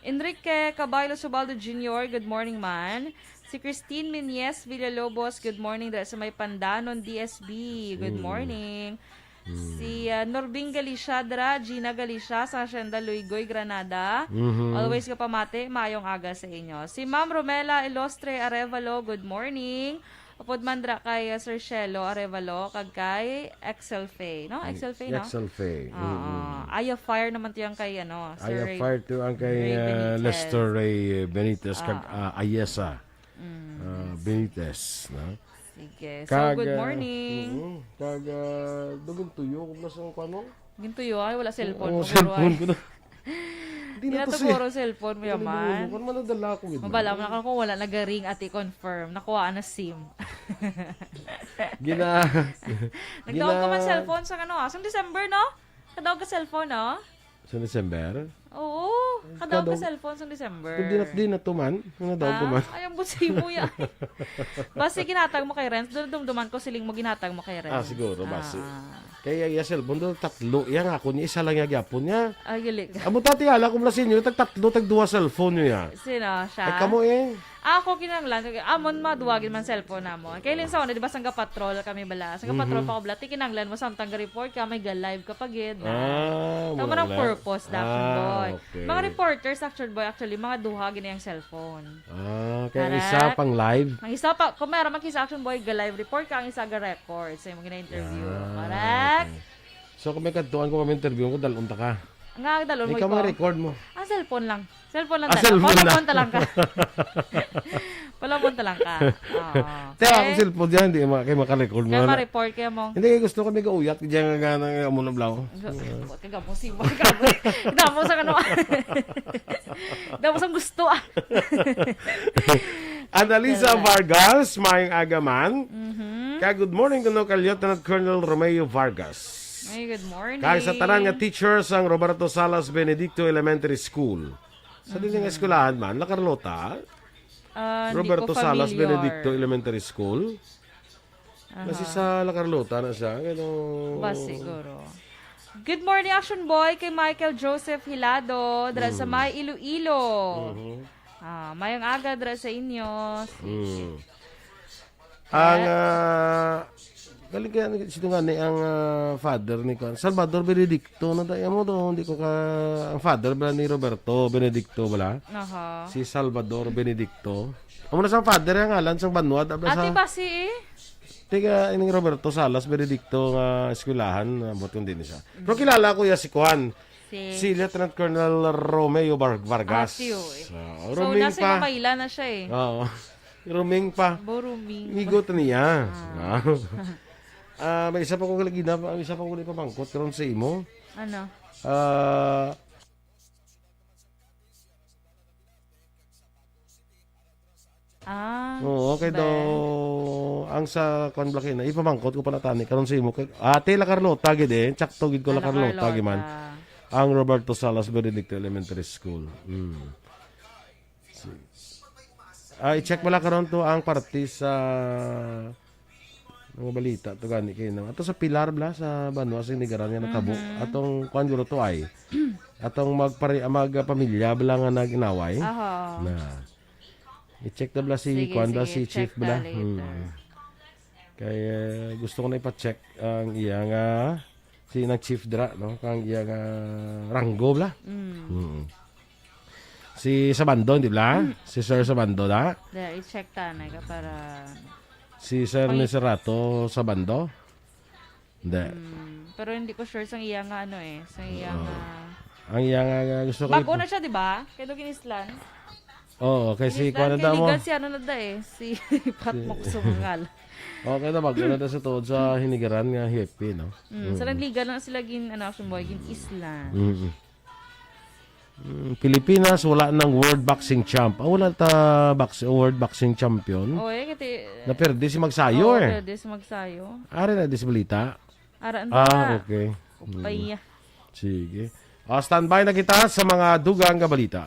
Enrique Caballo Subaldo Junior, good morning man. Si Christine Minyes Villalobos, good morning dira sa may Pandanon D S B. Good morning. Si ah, Norbing Galicia dira, Gina Galicia sa Hacienda Luigoy, Granada. Mhm. Always ka pamati, maayong aga sa inyo. Si Ma'am Romela Ilostre Arevalo, good morning. Upod man dira kay ah, Sir Shelo Arevalo kag kay Excel Faye, no? Excel Faye, no? Excel Faye. Oo. Eye of Fire naman to yung kay ano, Sir Eye of Ray. Fire to ang kay Ray ah, Benitez. Lester Ray Benitez kag Ah. ah, Ayesa. Mm. Ah, Benitez, no? Sige. So, Kag, good ah, morning. Mm, kag ah, dugang tuyo kung nasa ang kwano? Gintuyo ay, wala cellphone. Oo, Puro cellphone ay. Ko na. Hindi Hindi na na to to siya. Puro cellphone mo Ano yaman. Kung manadala ko gid. Mabala mo na kung wala nagaring ati confirm. Nakuha na sim. Gina... Nagdaog ka man gina- cellphone sa ano ah. Sa December, no? Kadaog ka cellphone, no? Sa December? Oo. Kadaog ka Kadaog- cellphone sa December. Kung dinat din na to man, yung nadaog ko Ah, man. Ay, ang busi mo yan. Basi ginatag mo kay Renz. Dum- Dumduman ko siling mo ginatag mo kay Renz. Ah, siguro, basi. Ah. Kaya iya cellphone doon, tatlo. Iya nga ako, niya isa lang iya gyapon niya. Ay, galing. Amo tati, ala ko mula sa inyo, tag tatlo, tag duha cellphone niya. Sino siya? Ay, kamo eh. Ako kinahanglan, amon maduwagin man cellphone namo. Kay linsaw na, di ba, sangga patrol kami bala. Sangga patrol Mhm. pa ko bala, ti kinahanglan mo samtang ga-report ka, may ga-live ka pa gid na. Ah, Tama wala ang na. Purpose na Action Ah, Boy. Okay. Mga reporters, Action Boy, actually, mga duha gini ang cellphone. Ah, kaya Correct. Isa pang live. Ang isa pa, kung meron man kisa Action Boy, ga-live report ka, ang isa ga-record sa imong gina-interview. Ah, Correct? Okay. So kung may kadtuan ko kami interview ko, dalon ta ka. Nga, dalon mo Ikaw ikaw. Mag-record mo. Ang cellphone lang. Cellphone lang Ah, talaga. Cellphone lang. Palabon ta lang ka. Palabon ta lang ka. Oo. Kaya Okay? Ang cellphone dyan, hindi ma- kayo makarecord mo. Kaya Na. Ma-report kayo mo. Hindi, gusto ko may gauyat. Diyan nga nga nga muna blaw. Kagamo si Mark. Damo sa ano. Damo sa gusto ah. Annalisa Correct. Vargas, maayong aga man. Mhm. Kaya good morning kuno kay Lieutenant Colonel Romeo Vargas. Ay, good morning. Kag sa tanan nga teacher sang Roberto Salas Benedicto Elementary School. Sa dili nga eskwelahan man, La Carlota, Ah, hindi Roberto ko Salas familiar. Benedicto Elementary School. Aha. Kasi sa La Carlota na siya, pero Ba siguro. Good morning, Action Boy, kay Michael Joseph Hilado, dira sa Mm. may Iloilo. Mhm. Ah, mayong aga dira sa inyo. Mm. Ang, ah, galing kaya, sino nga ni ang, ah, father ni kuan? Salvador Benedicto, na tayo mo to, hindi ko ka, ang father ba ni Roberto Benedicto bala? Aha. Si Salvador Benedicto. Amo na sa father ang ngalan sa banwa, da bala Ate sa Basi eh? Tiga ining Roberto Salas Benedicto nga eskwelahan, ah, buot kung din siya. Pero kilala ko ya si kuan, Si si Lieutenant Colonel Romeo Bar-, Vargas. Ah, si Uy. Ah, So, Roming nasa pa. Kamayla na siya eh. Oo. Roming pa. Boroming. Migo to niya. Ah. Ah. Ah, may isa pa ko lagi na, may isa pa ko na ipamangkot karon sa imo. Ano? Ah, Ah, oo, kay be. Daw, ang sa kuan, Black Ina, ipamangkot ko pa na tani karon sa imo kay Ate La Carlota gid eh, tsakto gid ko La Ala Carlota gid man. Carlota. Ang Roberto Salas Benedicto Elementary School. Mm. Ah, i-check mo lang karon to ang parte sa mga balita to gani kay no. Ato sa Pilar bla sa banwa sa Hinigaran nga natabo. Mhm. Atong kuan guro to ay. Atong magpare-, magpamilya bla nga nag-inaway. Aha. Na. I-check na bla si Sige, kuan bla sige, si check Chief bla. na later. Hmm. Kay, eh, gusto ko na ipa-check ang iya nga si nag chief dra, no? Kang iya nga ranggo bla. Mm. Hmm. Si Sabando, di bla? Mm. Si Sir Sabando na? There, i-check ta na ka para Si Sir Pang- Miserato Sabando? Hindi. Mm, pero hindi ko sure sa iya nga ano eh, sa iya Oo. nga Ang iya nga, nga gusto ko Bago ip- na siya, di ba? Kay Dugin Island. Oo, kay si Island, kuwan na kay damo. Ligan si ano na da eh, si Pat Si Mokso Mangal. Okay na, bago na da sa tuod sa Hinigaran nga happy, no? Mm, sa Mm. Nagligan lang sila gin, ano, action boy, gin Island. Mm. Mm, Pilipinas, wala nang World Boxing Champ. Ah, wala ta box-, World Boxing Champion. Oo, eh, kasi, Naperde si Magsayo, Oo, eh. perde si Magsayo. Ari na, di sa balita? Ara, ano Ah, na? okay. Upay Mm. niya. Sige. Ah, standby na kita sa mga dugang nga balita.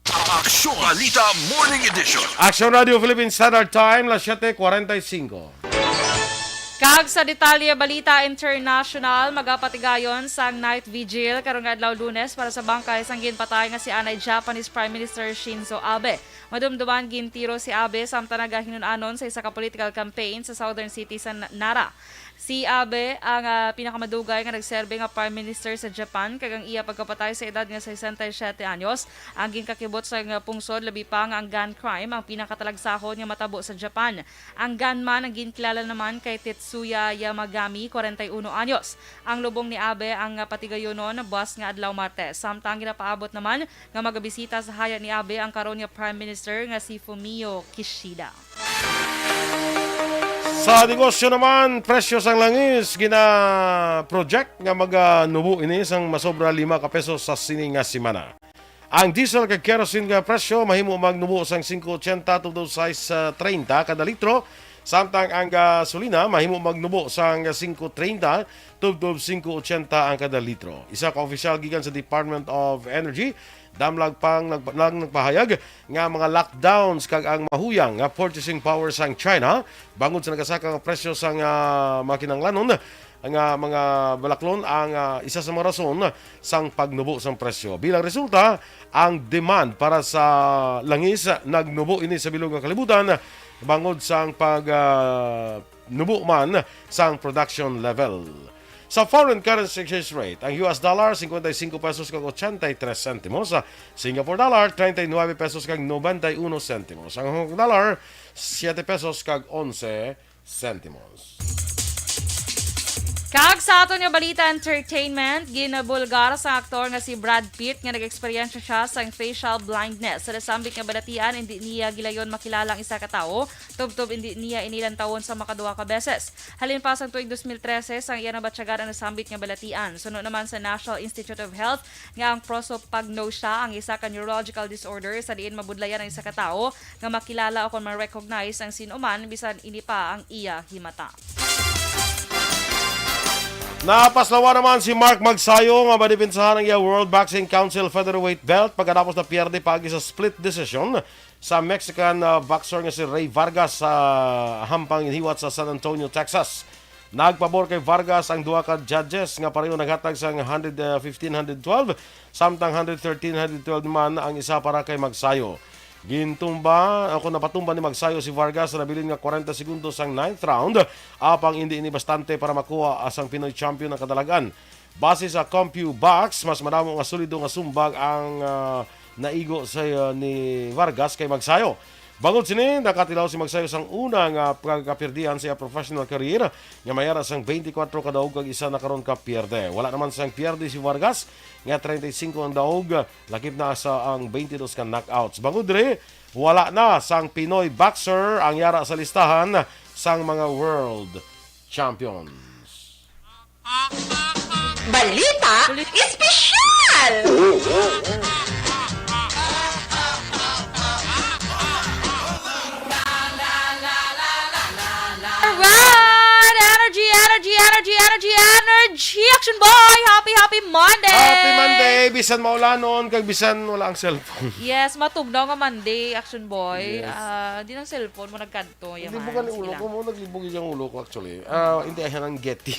Aksyon Balita Morning Edition. Aksyon Radio Philippine Standard Time, las siete cuarenta y cinco. Kag sa detalye, balita international, magapatigayon sang night vigil karon nga adlaw Lunes para sa bangkay sang ginpatay nga si anay Japanese Prime Minister Shinzo Abe. Madumduman gintiro si Abe samtang nagahinun-anon sa isa ka political campaign sa southern city sa Na-, Nara. Si Abe ang, ah, pinakamadugay nga nagserbe nga Prime Minister sa Japan, kag ang iya pagkapatay sa edad nga sesenta y siete anyos ang ginkakibot sa nga pungsod, labi pa nga ang gun crime ang pinakatalagsahon nga matabo sa Japan. Ang gunman ang ginkilala naman kay Tetsuya Yamagami, kwarenta y uno anyos. Ang lubong ni Abe ang, ah, patigayonon buas nga adlaw Martes, samtang ginapaabot naman nga magabisita sa haya ni Abe ang karon nga Prime Minister nga si Fumio Kishida. Sa negosyo naman, presyo sang langis gina-project nga maganubo ini sang masobra lima ka pesos sa sini nga semana. Ang diesel kag kerosene nga presyo mahimo magnubo sang singko ochenta tubtob sais treinta kada litro, samtang ang gasolina mahimo magnubo sang singko treinta tubtob singko ochenta ang kada litro. Isa ka opisyal gikan sa Department of Energy, damlag pang nagpa-, lang nagpahayag nga mga lockdowns kag ang mahuyang nga purchasing power sang China bangod sa nagasaka nga presyo sang, ah, mga kinahanglanon nga mga balaklon ang, ah, isa sa mga rason sang pagnubo sang presyo. Bilang resulta, ang demand para sa langis nagnubo ini sa bilog nga kalibutan bangod sang pag, ah, nubo man sang production level. Sa foreign currency exchange rate, ang U S dollar, cincuenta y cinco pesos kag ochenta y tres centimos. Singapore dollar, treinta y nueve pesos kag noventa y uno centimos. Ang Hong Kong dollar, siete pesos kag onse centimos. Kag sa aton nga balita entertainment, ginabulgar sa aktor nga si Brad Pitt nga nag-eksperyensya siya sang facial blindness. Sa nasambit nga balatian, hindi niya gilayon makilala ang isa ka tawo, tubtob hindi niya ini lantawon sa makaduha ka beses. Halin pa sang tuig dos mil trese, sang iya nabatyagan ang nasambit nga balatian. Suno naman sa National Institute of Health nga ang prosopagnosia ang isa ka neurological disorder sa diin mabudlayan ang isa ka tawo nga makilala o kon ma-recognize ang sin-o man bisan ini pa ang iya himata. Napaslawan naman si Mark Magsayo nga madipensahan ang iya World Boxing Council Featherweight belt pagkatapos na pierde paagi sa split decision sa Mexican, ah, boxer nga si Rey Vargas sa hampang ginhiwat sa San Antonio, Texas. Nagpabor kay Vargas ang duha ka judges nga pareho naghatag sang hundred fifteen, hundred twelve, samtang hundred thirteen, hundred twelve man ang isa para kay Magsayo. Gintumba, ako napatumba ni Magsayo si Vargas sa nabilin nga kwarenta segundos sang ninth round, apang indi ini bastante para makuha sang Pinoy champion ang kadalagan. Base sa CompuBox, mas madamo nga solido nga sumbag ang, ah, naigo sa, ah, ni Vargas kay Magsayo. Bangod sini, nakatilaw si Magsayo sang una nga pagkapirdihan sa iya professional career nga may ara sang twenty-four ka daog kag isa na karon ka pierde. Wala naman sang pierde si Vargas nga treinta y cinco ang daog, lakip na sa ang twenty-dos ka knockouts. Bangod diri, wala na sang Pinoy boxer ang yara sa listahan sang mga world champions. Balita Espesyal! Alright! Energy, energy, energy, energy, energy! Action Boy! Happy, happy Monday! Happy Monday! Bisan maulanon, kag bisan wala ang cellphone. Yes, matugnaw nga Monday, Action Boy. Yes. Ah, di ng cellphone mo nagkadto. Hindi mo gani ulo ko, mo naglibog yung ulo ko actually. Ah, hindi, ayan ang Getty.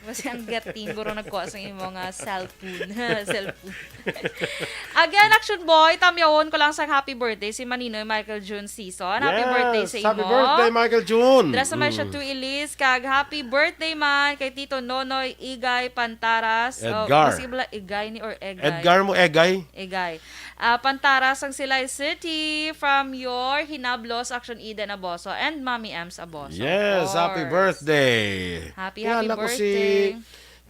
Kasi ang gating, guro nagkuha sa imo nga cellphone. Cellphone. Again, Action Boy, tamyawon ko lang sang happy birthday si Maninoy Michael June Season. Happy birthday sa imo. Happy birthday, Michael June. Dress naman siya to Elise. Kag happy birthday man kay Tito Nonoy Igay Pantaras. Oh, Edgar. Mas ibla, Igay ni or Egay? Edgar mo, Egay? Igay. Ah, Pantaras ang Silay City from your Hinablos Action Eden Aboso and Mami Ems Aboso. Yes, Of happy course. Birthday. Happy, Tingala happy ko si, birthday.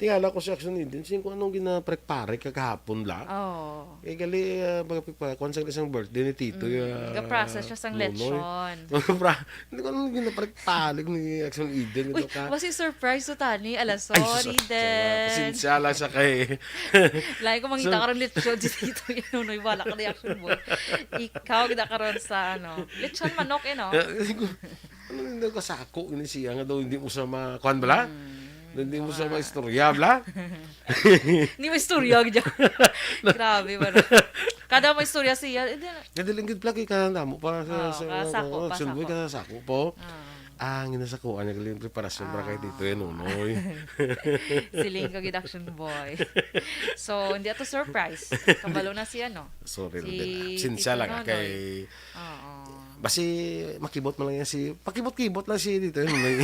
Tingala ko si Action Eden, sin kung anong ginaprek-parek kagahapon la. Oh. Eh, gali, ah, magpipakwan sa isang birthday ni Tito. Mm, ah, ga-process siya sang Nonoy. Lechon. Bra, hindi ko anong ginaprek-parek ni Action Eden. Uy, Ito ka. Basi surprise to tani. Ala, Ay, sus, sorry, Action, Eden. Pasensya lang sa kay. Lain ko mangita So- karon lechon si Tito Nonoy, wala ka reaction mo. Ikaw gid karon sa ano, lechon manok eh, no? Ano nang daw kasako ini siya nga daw hindi mo sa ma-, kuan bala? Hindi mo sa maistorya bala? Hindi mo istorya gid. Grabe ba? Kada mo istorya siya, eh, di na. Nadaling gid plagi ka namo para sa, Oh, sa kasako, ano, kasako. Sunboy ka sa sako po. Ah. Ah, ang ginasakuan niya galing preparasyon para kay Ah. Tito yan, Nonoy. Siling ko gid Action Boy. So, hindi ato surprise. Kabalo na siya, no? Sorry, Si Rodel. Sinsya Tito lang, ah, Nonoy. kay Oo. Basi, makibot man lang yan si, pakibot-kibot lang si Tito Nonoy.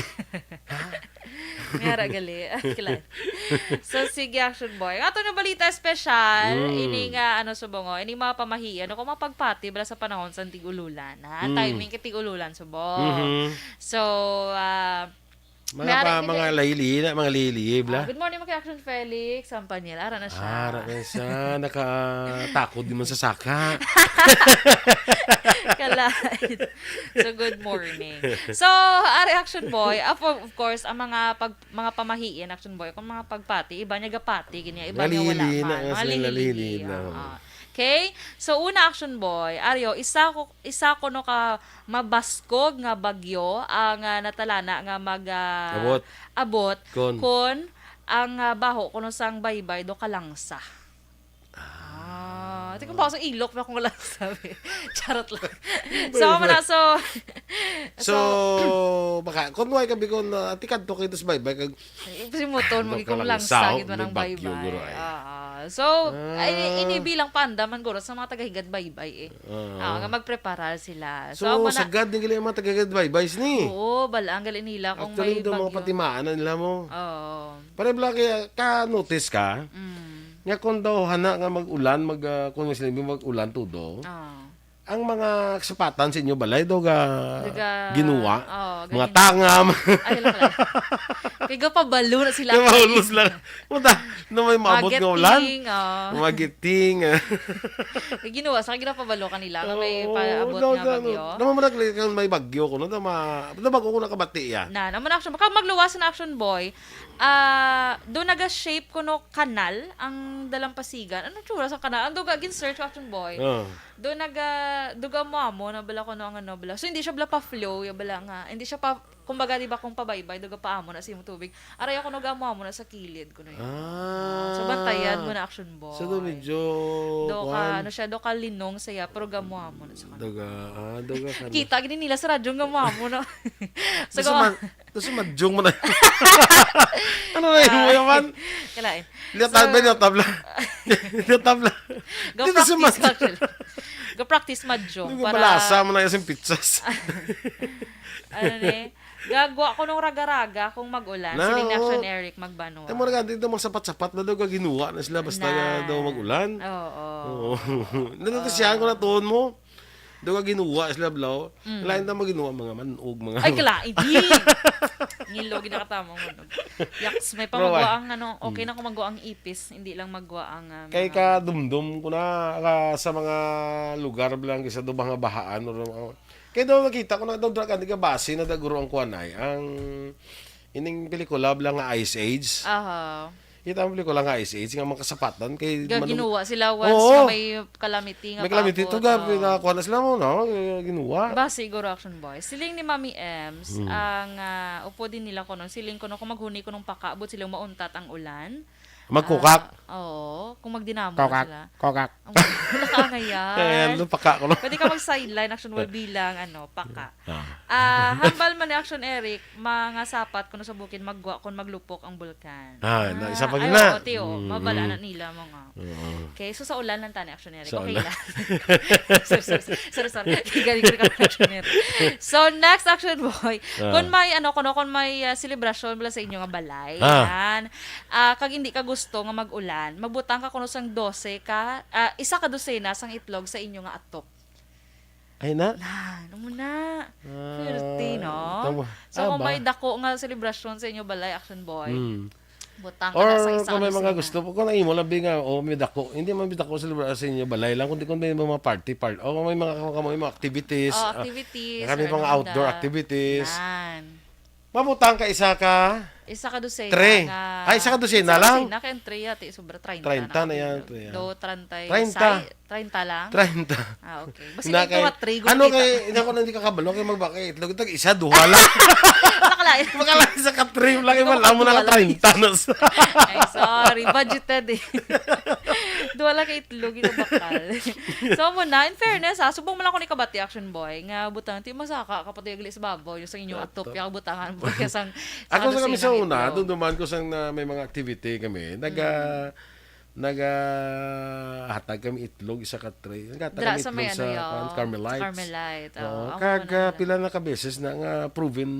Ngara gali. Kila. So, sige, Action Boy. Ato na balita special. Mm. Ini nga, ano, subong, oh, ini mga pamahiin. Ano kung mapagpati bala sa panahon sa tig-ululan, ha? Mm. Timing kay tig-ululan, subong. Mhm. So, ah, Mga May pa, ara- mga layli na, mga layli, ah, bla. Good morning, mga Action Felix. Sampanyel, ara na siya. Ah, ara na siya. Nakatakod naman sa saka. Kalait. So, good morning. So, ari Action Boy, of, of course, ang mga pag, mga pamahiin, Action Boy, kung mga pagpati, iba niya gapati, gini, iba niya wala Nalili na, man. Mga as in, lili-lili. nalili na, Oo. oh. Okay? So, una, Action Boy, Aryo, isa ko, isa ko no ka mabaskog nga bagyo ang ah, natalana nga mag ah, Abot. abot Kon. kon ang ah, baho kuno sang baybay do kalangsa. Ah, tingnan ba sa ilok na kung wala sabi. Charot lang. So, Baybay. mana, so, So, baka, kung why ka bikon, uh, tikad to kayo dos baybay, kag Simuton mo Ano kung ka lang, langsa sa gid man ang may bagyo, baybay. guro, ay. Ah, so, Ah. ay, ini bilang panda man guro sa mga taga-Higad Baybay eh. Oo. Ah, nga magpreparar sila. So, So, amo na, sagad din gali ang mga taga-Higad Baybay sini. Oo, balaan gali nila kung Actually, may daw mga bagyo. patimaan na nila mo. Oo. Pare bla kaya ka-notice ka, Mm. nga kung daw hana nga mag-ulan, mag, ah, kung mas mag-ulan tudo, Ah. Ang mga kasapatan sa inyo balay daw ga Daga ginuwa. Oo, mga gagin- tangam. Ay, hala pala. Kay gapabalo na sila. Kay mahulos lang. Puta, na may maabot nga ulan. Magiting, oo. Magiting. Kay ginuwa sa ginapabalo kanila nga may Oo, paabot daw, nga daw, bagyo. Naman man ang may bagyo ko, no? Tama, na bago ko nakabati, ya. Na, naman action. Baka magluwas na action, boy. Ah, do naga-shape ko no kanal ang dalampasigan. Ano tsura sa kanal? Ang duga, gin-search ko, action, boy. Oh. Do naga, do ga amo-amo na bala ko no ang ano bala. So, hindi siya bala pa-flow, ya bala nga. Hindi siya pa, kumbaga, di ba, kung pabaybay, do ga paamo na sa imong tubig. Aray ako, no, ga amo-amo na sa kilid ko na yun. Ah. So, bantayan mo na, action, boy. So, do medyo, Do ka, kuwan. Ano siya, do ka linong saya, pero ga amo-amo na sa kanal. Daga, ah, daga ka na. Kita gini nila sa radyo nga amo-amo na. Sa Gusto gawa- man, gusto madyong mo na. Ano na yung Ah, yaman? Kalain. Liya So, tabla, liya tabla. Liya tabla. Go Dito sa practice, mat- actually. Go practice, Madjong, Hindi ko para malasa mo na yung pizzas. Ano ni? Gagwa ko nung raga-raga kung mag-ulan. Na, Siling ni Action oo. Eric Magbanwa. Ay, mo na dito, mga sapat-sapat na daw gaginuwa na sila basta Na. nga daw mag-ulan. Oo. Oo. Nandito siya, kung natuon mo, daw gaginuwa sila, blaw. Mm. Lain na maginuwa, mga manog, mga Ay, ano. Kala, hindi. Ngilo, ginakatama mo. Yaks, may Bro, pamagwa ay. ang ano, okay Mm. na kung magwa ang ipis, hindi lang magwa ang, ah, Kay mga ka dumdum ko na, ka, sa mga lugar lang, kisa do mga bahaan, or, uh, kay daw nakita ko na daw, drug, hindi ka base na daguro ang kuwan ay, ang ining pelikula lang nga Ice Age. Aha. Kita ang pelikula nga Ice Age, nga mga kasapatan, kay Ga-, manu- ginuwa sila once Oo. nga may calamity nga May calamity paabot, to, ga, oo. pinakuha na sila mo, no? Ginuwa. Ba, siguro, Action Boy. Siling ni Mami Ems, Hmm. ang, ah, upo din nila ko nun. Siling ko nun, kung maghuni ko nung pakaabot sila, mauntat ang ulan. Magkukak. Ah, oo, kung magdinamo Kokak. sila. Kokak. Ang wala ka ngayon. Ayan, ano, paka ko, no? Pwede ka mag-sideline, Action Boy, bilang, ano, paka. Ah. Ah, hambal man ni Action Eric, mga sapat kuno sa bukid maggwa kon maglupok ang bulkan. Ah, na, isa pa Ah, gid ay, na. oo, ti, oh. Mm, Mabala mm. na nila, mga. Oo. Okay, so sa ulan lang tani, Action Eric. Sa Okay ulan. lang. Sorry, sorry, sorry, sorry. Galing ko ka, Action Eric. So, next, Action Boy. Ah. Kung may, ano, kuno, kung may, ah, selebrasyon mula sa inyo nga balay, Ah. yan. Ah, kag hindi ka gusto nga mag-ulan, magbutang ka kuno sang dose ka, ah, isa ka dosena sang itlog sa inyo nga atop. Ay na? Nan, amo na. Ah, Swerte, no? tama. So, kung Aba. may dako nga selebrasyon sa inyo balay, Action Boy, Hmm. butang ka Or na sa isa kung ka may mga dosena. gusto po, kung imo lang, bi nga, o may dako. Hindi man may dako sa, sa inyo balay lang, kundi kung may mga party, part, o may mga, kung may mga activities, Oh, ah, activities, kami or mga ano outdoor na. activities. Nan. Mabutang ka isa ka Isa ka dosena Three. nga Ay, isa ka dosena isa ka lang? dosena, kay ang three, ati, sobra treinta Treinta na na ang yan, bilang. three, ah. Do, treinta. Treinta. Say, treinta lang? Treinta. Ah, okay. Basta Na yung kay, tuwa, three, ano gumita. kay, hindi ako na hindi kakabalo, kay magbakay itlog, itag isa, duha lang. Nakalain. Makalain sa ka-three lang, Hindi ko iwan lang mo na makapagduha lang. treinta na sa Ay, sorry. Budgeted eh. Duha lang ka itlog, ito bakal. So, mo na, in fairness, ha, subong mo lang ako ni kabati, Action Boy, nga butang, ti masaka, kapatid, agli sa babaw, yung sa inyo, Ato. atop, yung butangan mo, kaya sang, Ako sang sa kami sa dosena una, itlog. doon duman ko sang na may mga activity kami, naga, Mm. naga hatag kami itlog, isa ka tray. Naghatag Dira kami sa may itlog ano sa, yun? kuwan, Carmelite. Carmelite, oo. Oo, Ako kag, man ah, ang pila na ka beses na nga proven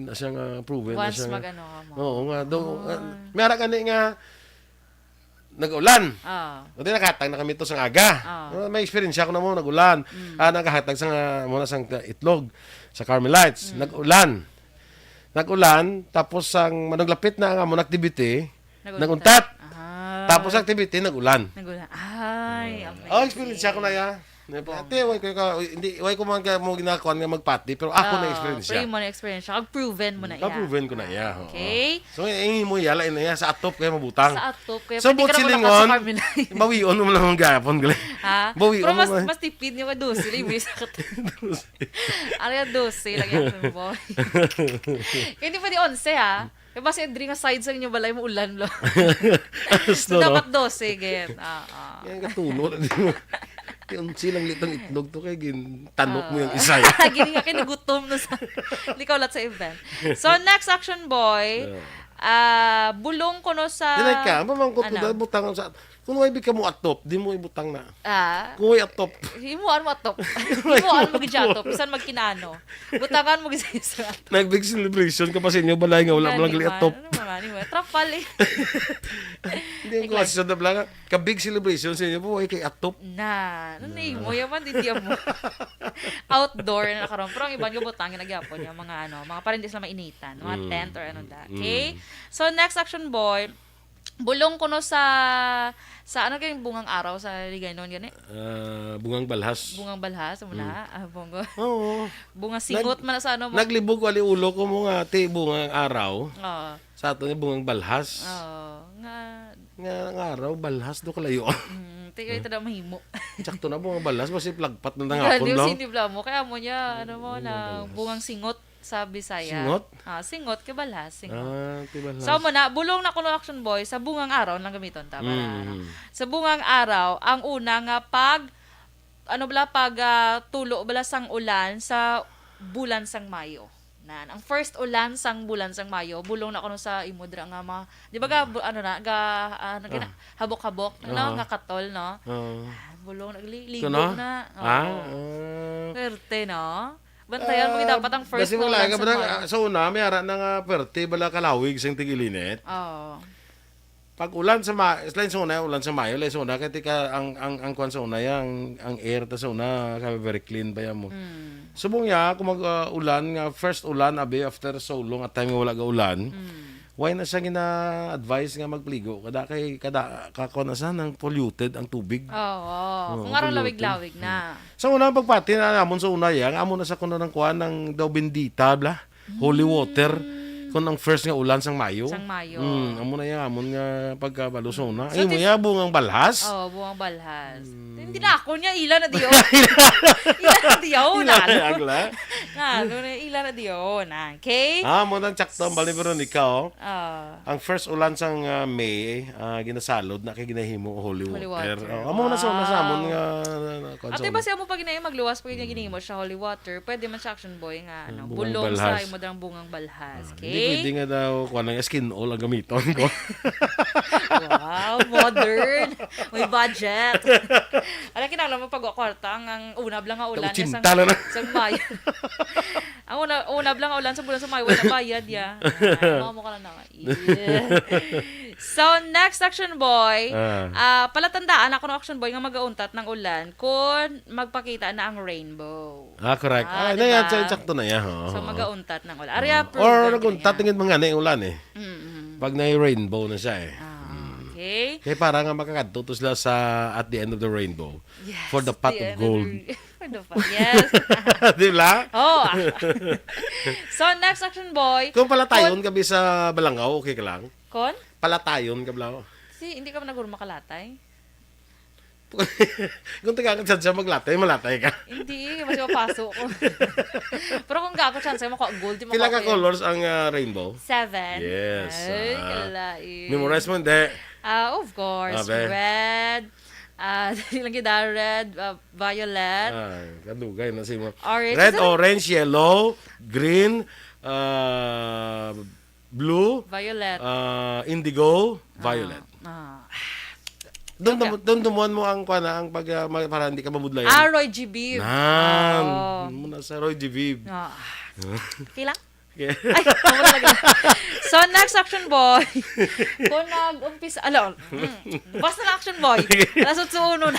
na siya nga proven na Once siya nga mag-ano ka mo. Oo, nga, do, Ah. ah, may ara gani nga nag-ulan. Ah. O, di nakahatag na kami to sang aga. Ah. Ah, may experience ako na mo, nag-ulan. Mm. Ah, nakahatag sa nga, muna sang itlog, sa Carmelites. Mm. Nag-ulan. Nag-ulan, tapos ang manuglapit na ang amon activity, Nag-untat. nag-untat. Ah. Tapos activity, nag-ulan. Nag-ulan. Ay, Ah. amazing. Oh, experience ako na ya. Bongga. Ate, way ko ka, hindi, way ko man ka mo ginakuan nga magpati, pero ako na Ah, experience pero siya. mo na experience siya. Kag proven mo na iya. Ka-proven ko na iya, oo. Okay. So, eh, mo iya, lain na iya, sa atop kaya mabutang. Sa atop kaya So, pwede but ka na silingon, magpasa Carmelite. bawion mo lang ang gapon, gali. Ha? Bawion Pero mo mas, lang. mas tipid niyo ka dose, libre sa kat-, Dose. Ano yung dose? Lagi ang boy. Hindi pwede onse, ha? Kaya basta yung drink side sa inyo, balay mo ulan, lo. Gusto, So, no? dapat dose, get. Oo. Yan, katulo na din mo. Yung silang litong itlog to kay gintanok mo yung Ah. isa, eh. Gini nga, kay nagutom na sa, likaw lat sa event. So, next action, boy. Yeah. Ah, bulong ko no sa Di na ka, mamangkot ko Ano? na, butangan sa, kung may bika mo atop, di mo ibutang na. Ah. Kung may atop. Himuan mo atop. Himuan mo gid siya atop. Bisan magkinano. Butangan mo gid sa isa. Nag-big celebration ka pa sa inyo, balay nga wala mo lang Gani gali man. atop. Ano man? Anyway, trapal eh. Hindi, ang Like, question na lang, ka big celebration sa inyo po, ay kay atop. Na, ano na mo, yaman, hindi mo. Outdoor na karon. Pero ang iban nga butang, ginagyapon yung mga, ano, mga parang di sila mainitan, mga Mm. tent or ano da. Mm. Okay? So, next action, boy. Bulong kuno sa, sa ano kay bungang araw sa Ligaynon gani? Ah, bungang balhas. Bungang balhas, amo na? Mm. Ah, bungo. Oo. Bunga singot Nag-, man na sa ano mo. Naglibog ko ali ulo ko mo nga, ti, bungang araw. Oo. Sa ato ni bungang balhas. Oo. Nga Nga, nga araw, balhas do kalayo. Mm, ti, kaya ito daw mahimo. Sakto na bungang balhas, basi plagpat na Hindi, nangapon hindi, daw. Hindi bla mo. Kaya mo niya, ano mo, Bungang na balhas. Bungang singot sa Bisaya. Singot? Ah, singot, kay balhas, singot. Ah, kay balhas. So, mo na, bulong na kuno action boy, sa bungang araw, nang gamiton ta, para, Mm. ano. Sa bungang araw, ang una nga pag, ano bala, pag, ah, tulo bala sang ulan sa bulan sang Mayo. Nan, ang first ulan sang bulan sang Mayo, bulong na kuno sa imo dira nga mga, di ba ga, bu-, ano na, ga, ah, ano gina-, Ah. habok-habok, ano, Aha. nga katol, no? Oo. Ah, bulong na, li-, ligo Kuno? na. Ah, Oo. ah. Swerte, no? Bantayan mo Ah, dapat ang first basi na wala ulan ka sa ba na, Mayo. Ah, sa una, may ara na nga perte, bala kalawig sing tig-ilinit. Oo. Pag ulan sa ma-, lain sa una, ulan sa Mayo, lain sa una, kay tika, ang, ang, ang kwan sa una, ya, ang, ang air ta sa una, kay very clean ba yan mo? Mm. Subong ya, kung mag, ah, ulan nga, first ulan, abi, after so long, at time nga wala ga ulan, Mm. why na siya gina-advise nga magpligo? Kada kay, kada, ka, kwan na siya, nang polluted ang tubig. Oo. Oo, Kung araw polluted. lawig-lawig na. Mm. Sa una, ang pagpati na namon sa una, ya, nga amo na sa kuno ng kwan, ng daw bendita, bla? Holy water. Mm. Kung ang first nga ulan sang Mayo. Sang Mayo. Mm, amo na yung amon nga pagkabalo sa una. So, Ay, mo tis- ya, bungang balhas? Oo, bungang balhas. Mm. Hindi na ako niya, ila na diyo. Ila na diyo, Ila na nalo. agla. Nalo na, ila na diyo, na. Okay? Ah, mo nang tsakto ang bali, Veronica, oh. Ah. Ang first ulan sang, ah, May, ah, ginasalod na kay ginahimo holy Holy water. water. Oh, amo na sa una sa amon Wow. nga, na, na, kwan sa Ate, una. basi amo pa ginahi, magluwas pa gid nga Mm. ginahimo siya holy water. Pwede man siya action boy nga, Ah, ano, bungang bulong sa balhas. imo dang bungang balhas. Ah, Okay? hindi pwede nga daw, kuwan lang, skin oil ang gamiton ko. Wow, modern. May budget. Ala, kinahanglan mo pag kwarta, ang, ang una bla nga ulan niya Ochenta sang, lang na. sang Mayo. Ang una, una bla nga ulan sa bulan sa Mayo, wala bayad ya. Ah, mamo ka lang naman. Yeah. So, next action boy. Ah. Ah, palatandaan ako ng action boy nga magauntat ng ulan kung magpakita na ang rainbow. Ah, correct. Ah, Ah, di na ba? yan, sa-, sakto na yan, oo. So, magauntat ng ulan. Ari, Oo. approve Or ka naguntat, na yan. tingin mga na yung ulan eh. Mm-mm. Pag na rainbow na siya eh. Ah, Mm. okay. Kaya para nga makakadto to sila sa at the end of the rainbow. Yes, For the at pot the of end of gold. the re-, for the pot, yes. Di ba? Oh, ah. So, next action boy. Kung palatayon Kung ka bi sa Balangaw, okay ka lang? Kon? Palatayon ka, Blangaw. Si, hindi ka ba naguro makalatay? Kung taga ka dyan siya maglatay, malatay ka. Hindi, mas mapaso ko. Pero kung gako chance, makuha gold, di Pila makuha ka ko yun. colors ang, ah, rainbow? Seven. Yes, Ay, ah. kalain. Memorize mo, hindi? Ah, of course. Abe. Red. Ah, dali lang kita. Red, ah, violet. Ah, kadugay na si mo. Orange. Red, Isa- orange, yellow, green, ah, blue, Violet. ah, indigo, violet. Ah, ah. Doon Okay. dum-, doon dumuan mo ang, kuwan na, ang pag, ah, ma-, para hindi ka mabudlayan. Ah, Roy G. Biv. Nan. Oo. Muna sa Roy G. Biv. Ah. Okay lang? Okay. Ay, wala talaga. So, next action boy. Kung nag-umpisa, ala, mm, boss na lang action boy. Sige. Alas otso uno na.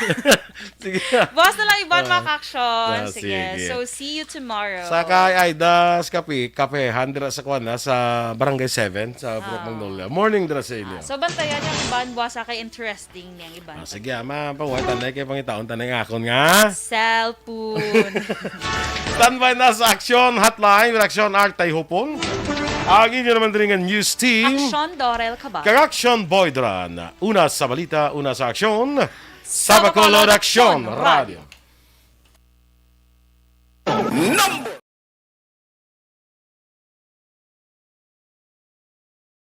Sige. Boss na lang, Ivan, Ah. mga ka-action. Ah, Sige. sige. So, see you tomorrow. Sa kay Aida, sa kape, kapehan, dira sa kuwan na, sa Barangay seven, sa Purok Ah. Magnolia. Morning dira sa inyo. Ah, so, bantayan yung iban, buwas sa kay interesting niyang iban. Ah, sige, ah, mapahuway tanay kay pangitaon tanay nga akon nga. Cellphone. Standby na sa Aksyon Hotline with Aksyon Art Tayhupon. Ang inyo naman diri nga news team. Aksyon Dorel Cabal. Kag Aksyon Boy Dran. Una sa balita, una sa aksyon. Sa Bacolod Aksyon Radio. Number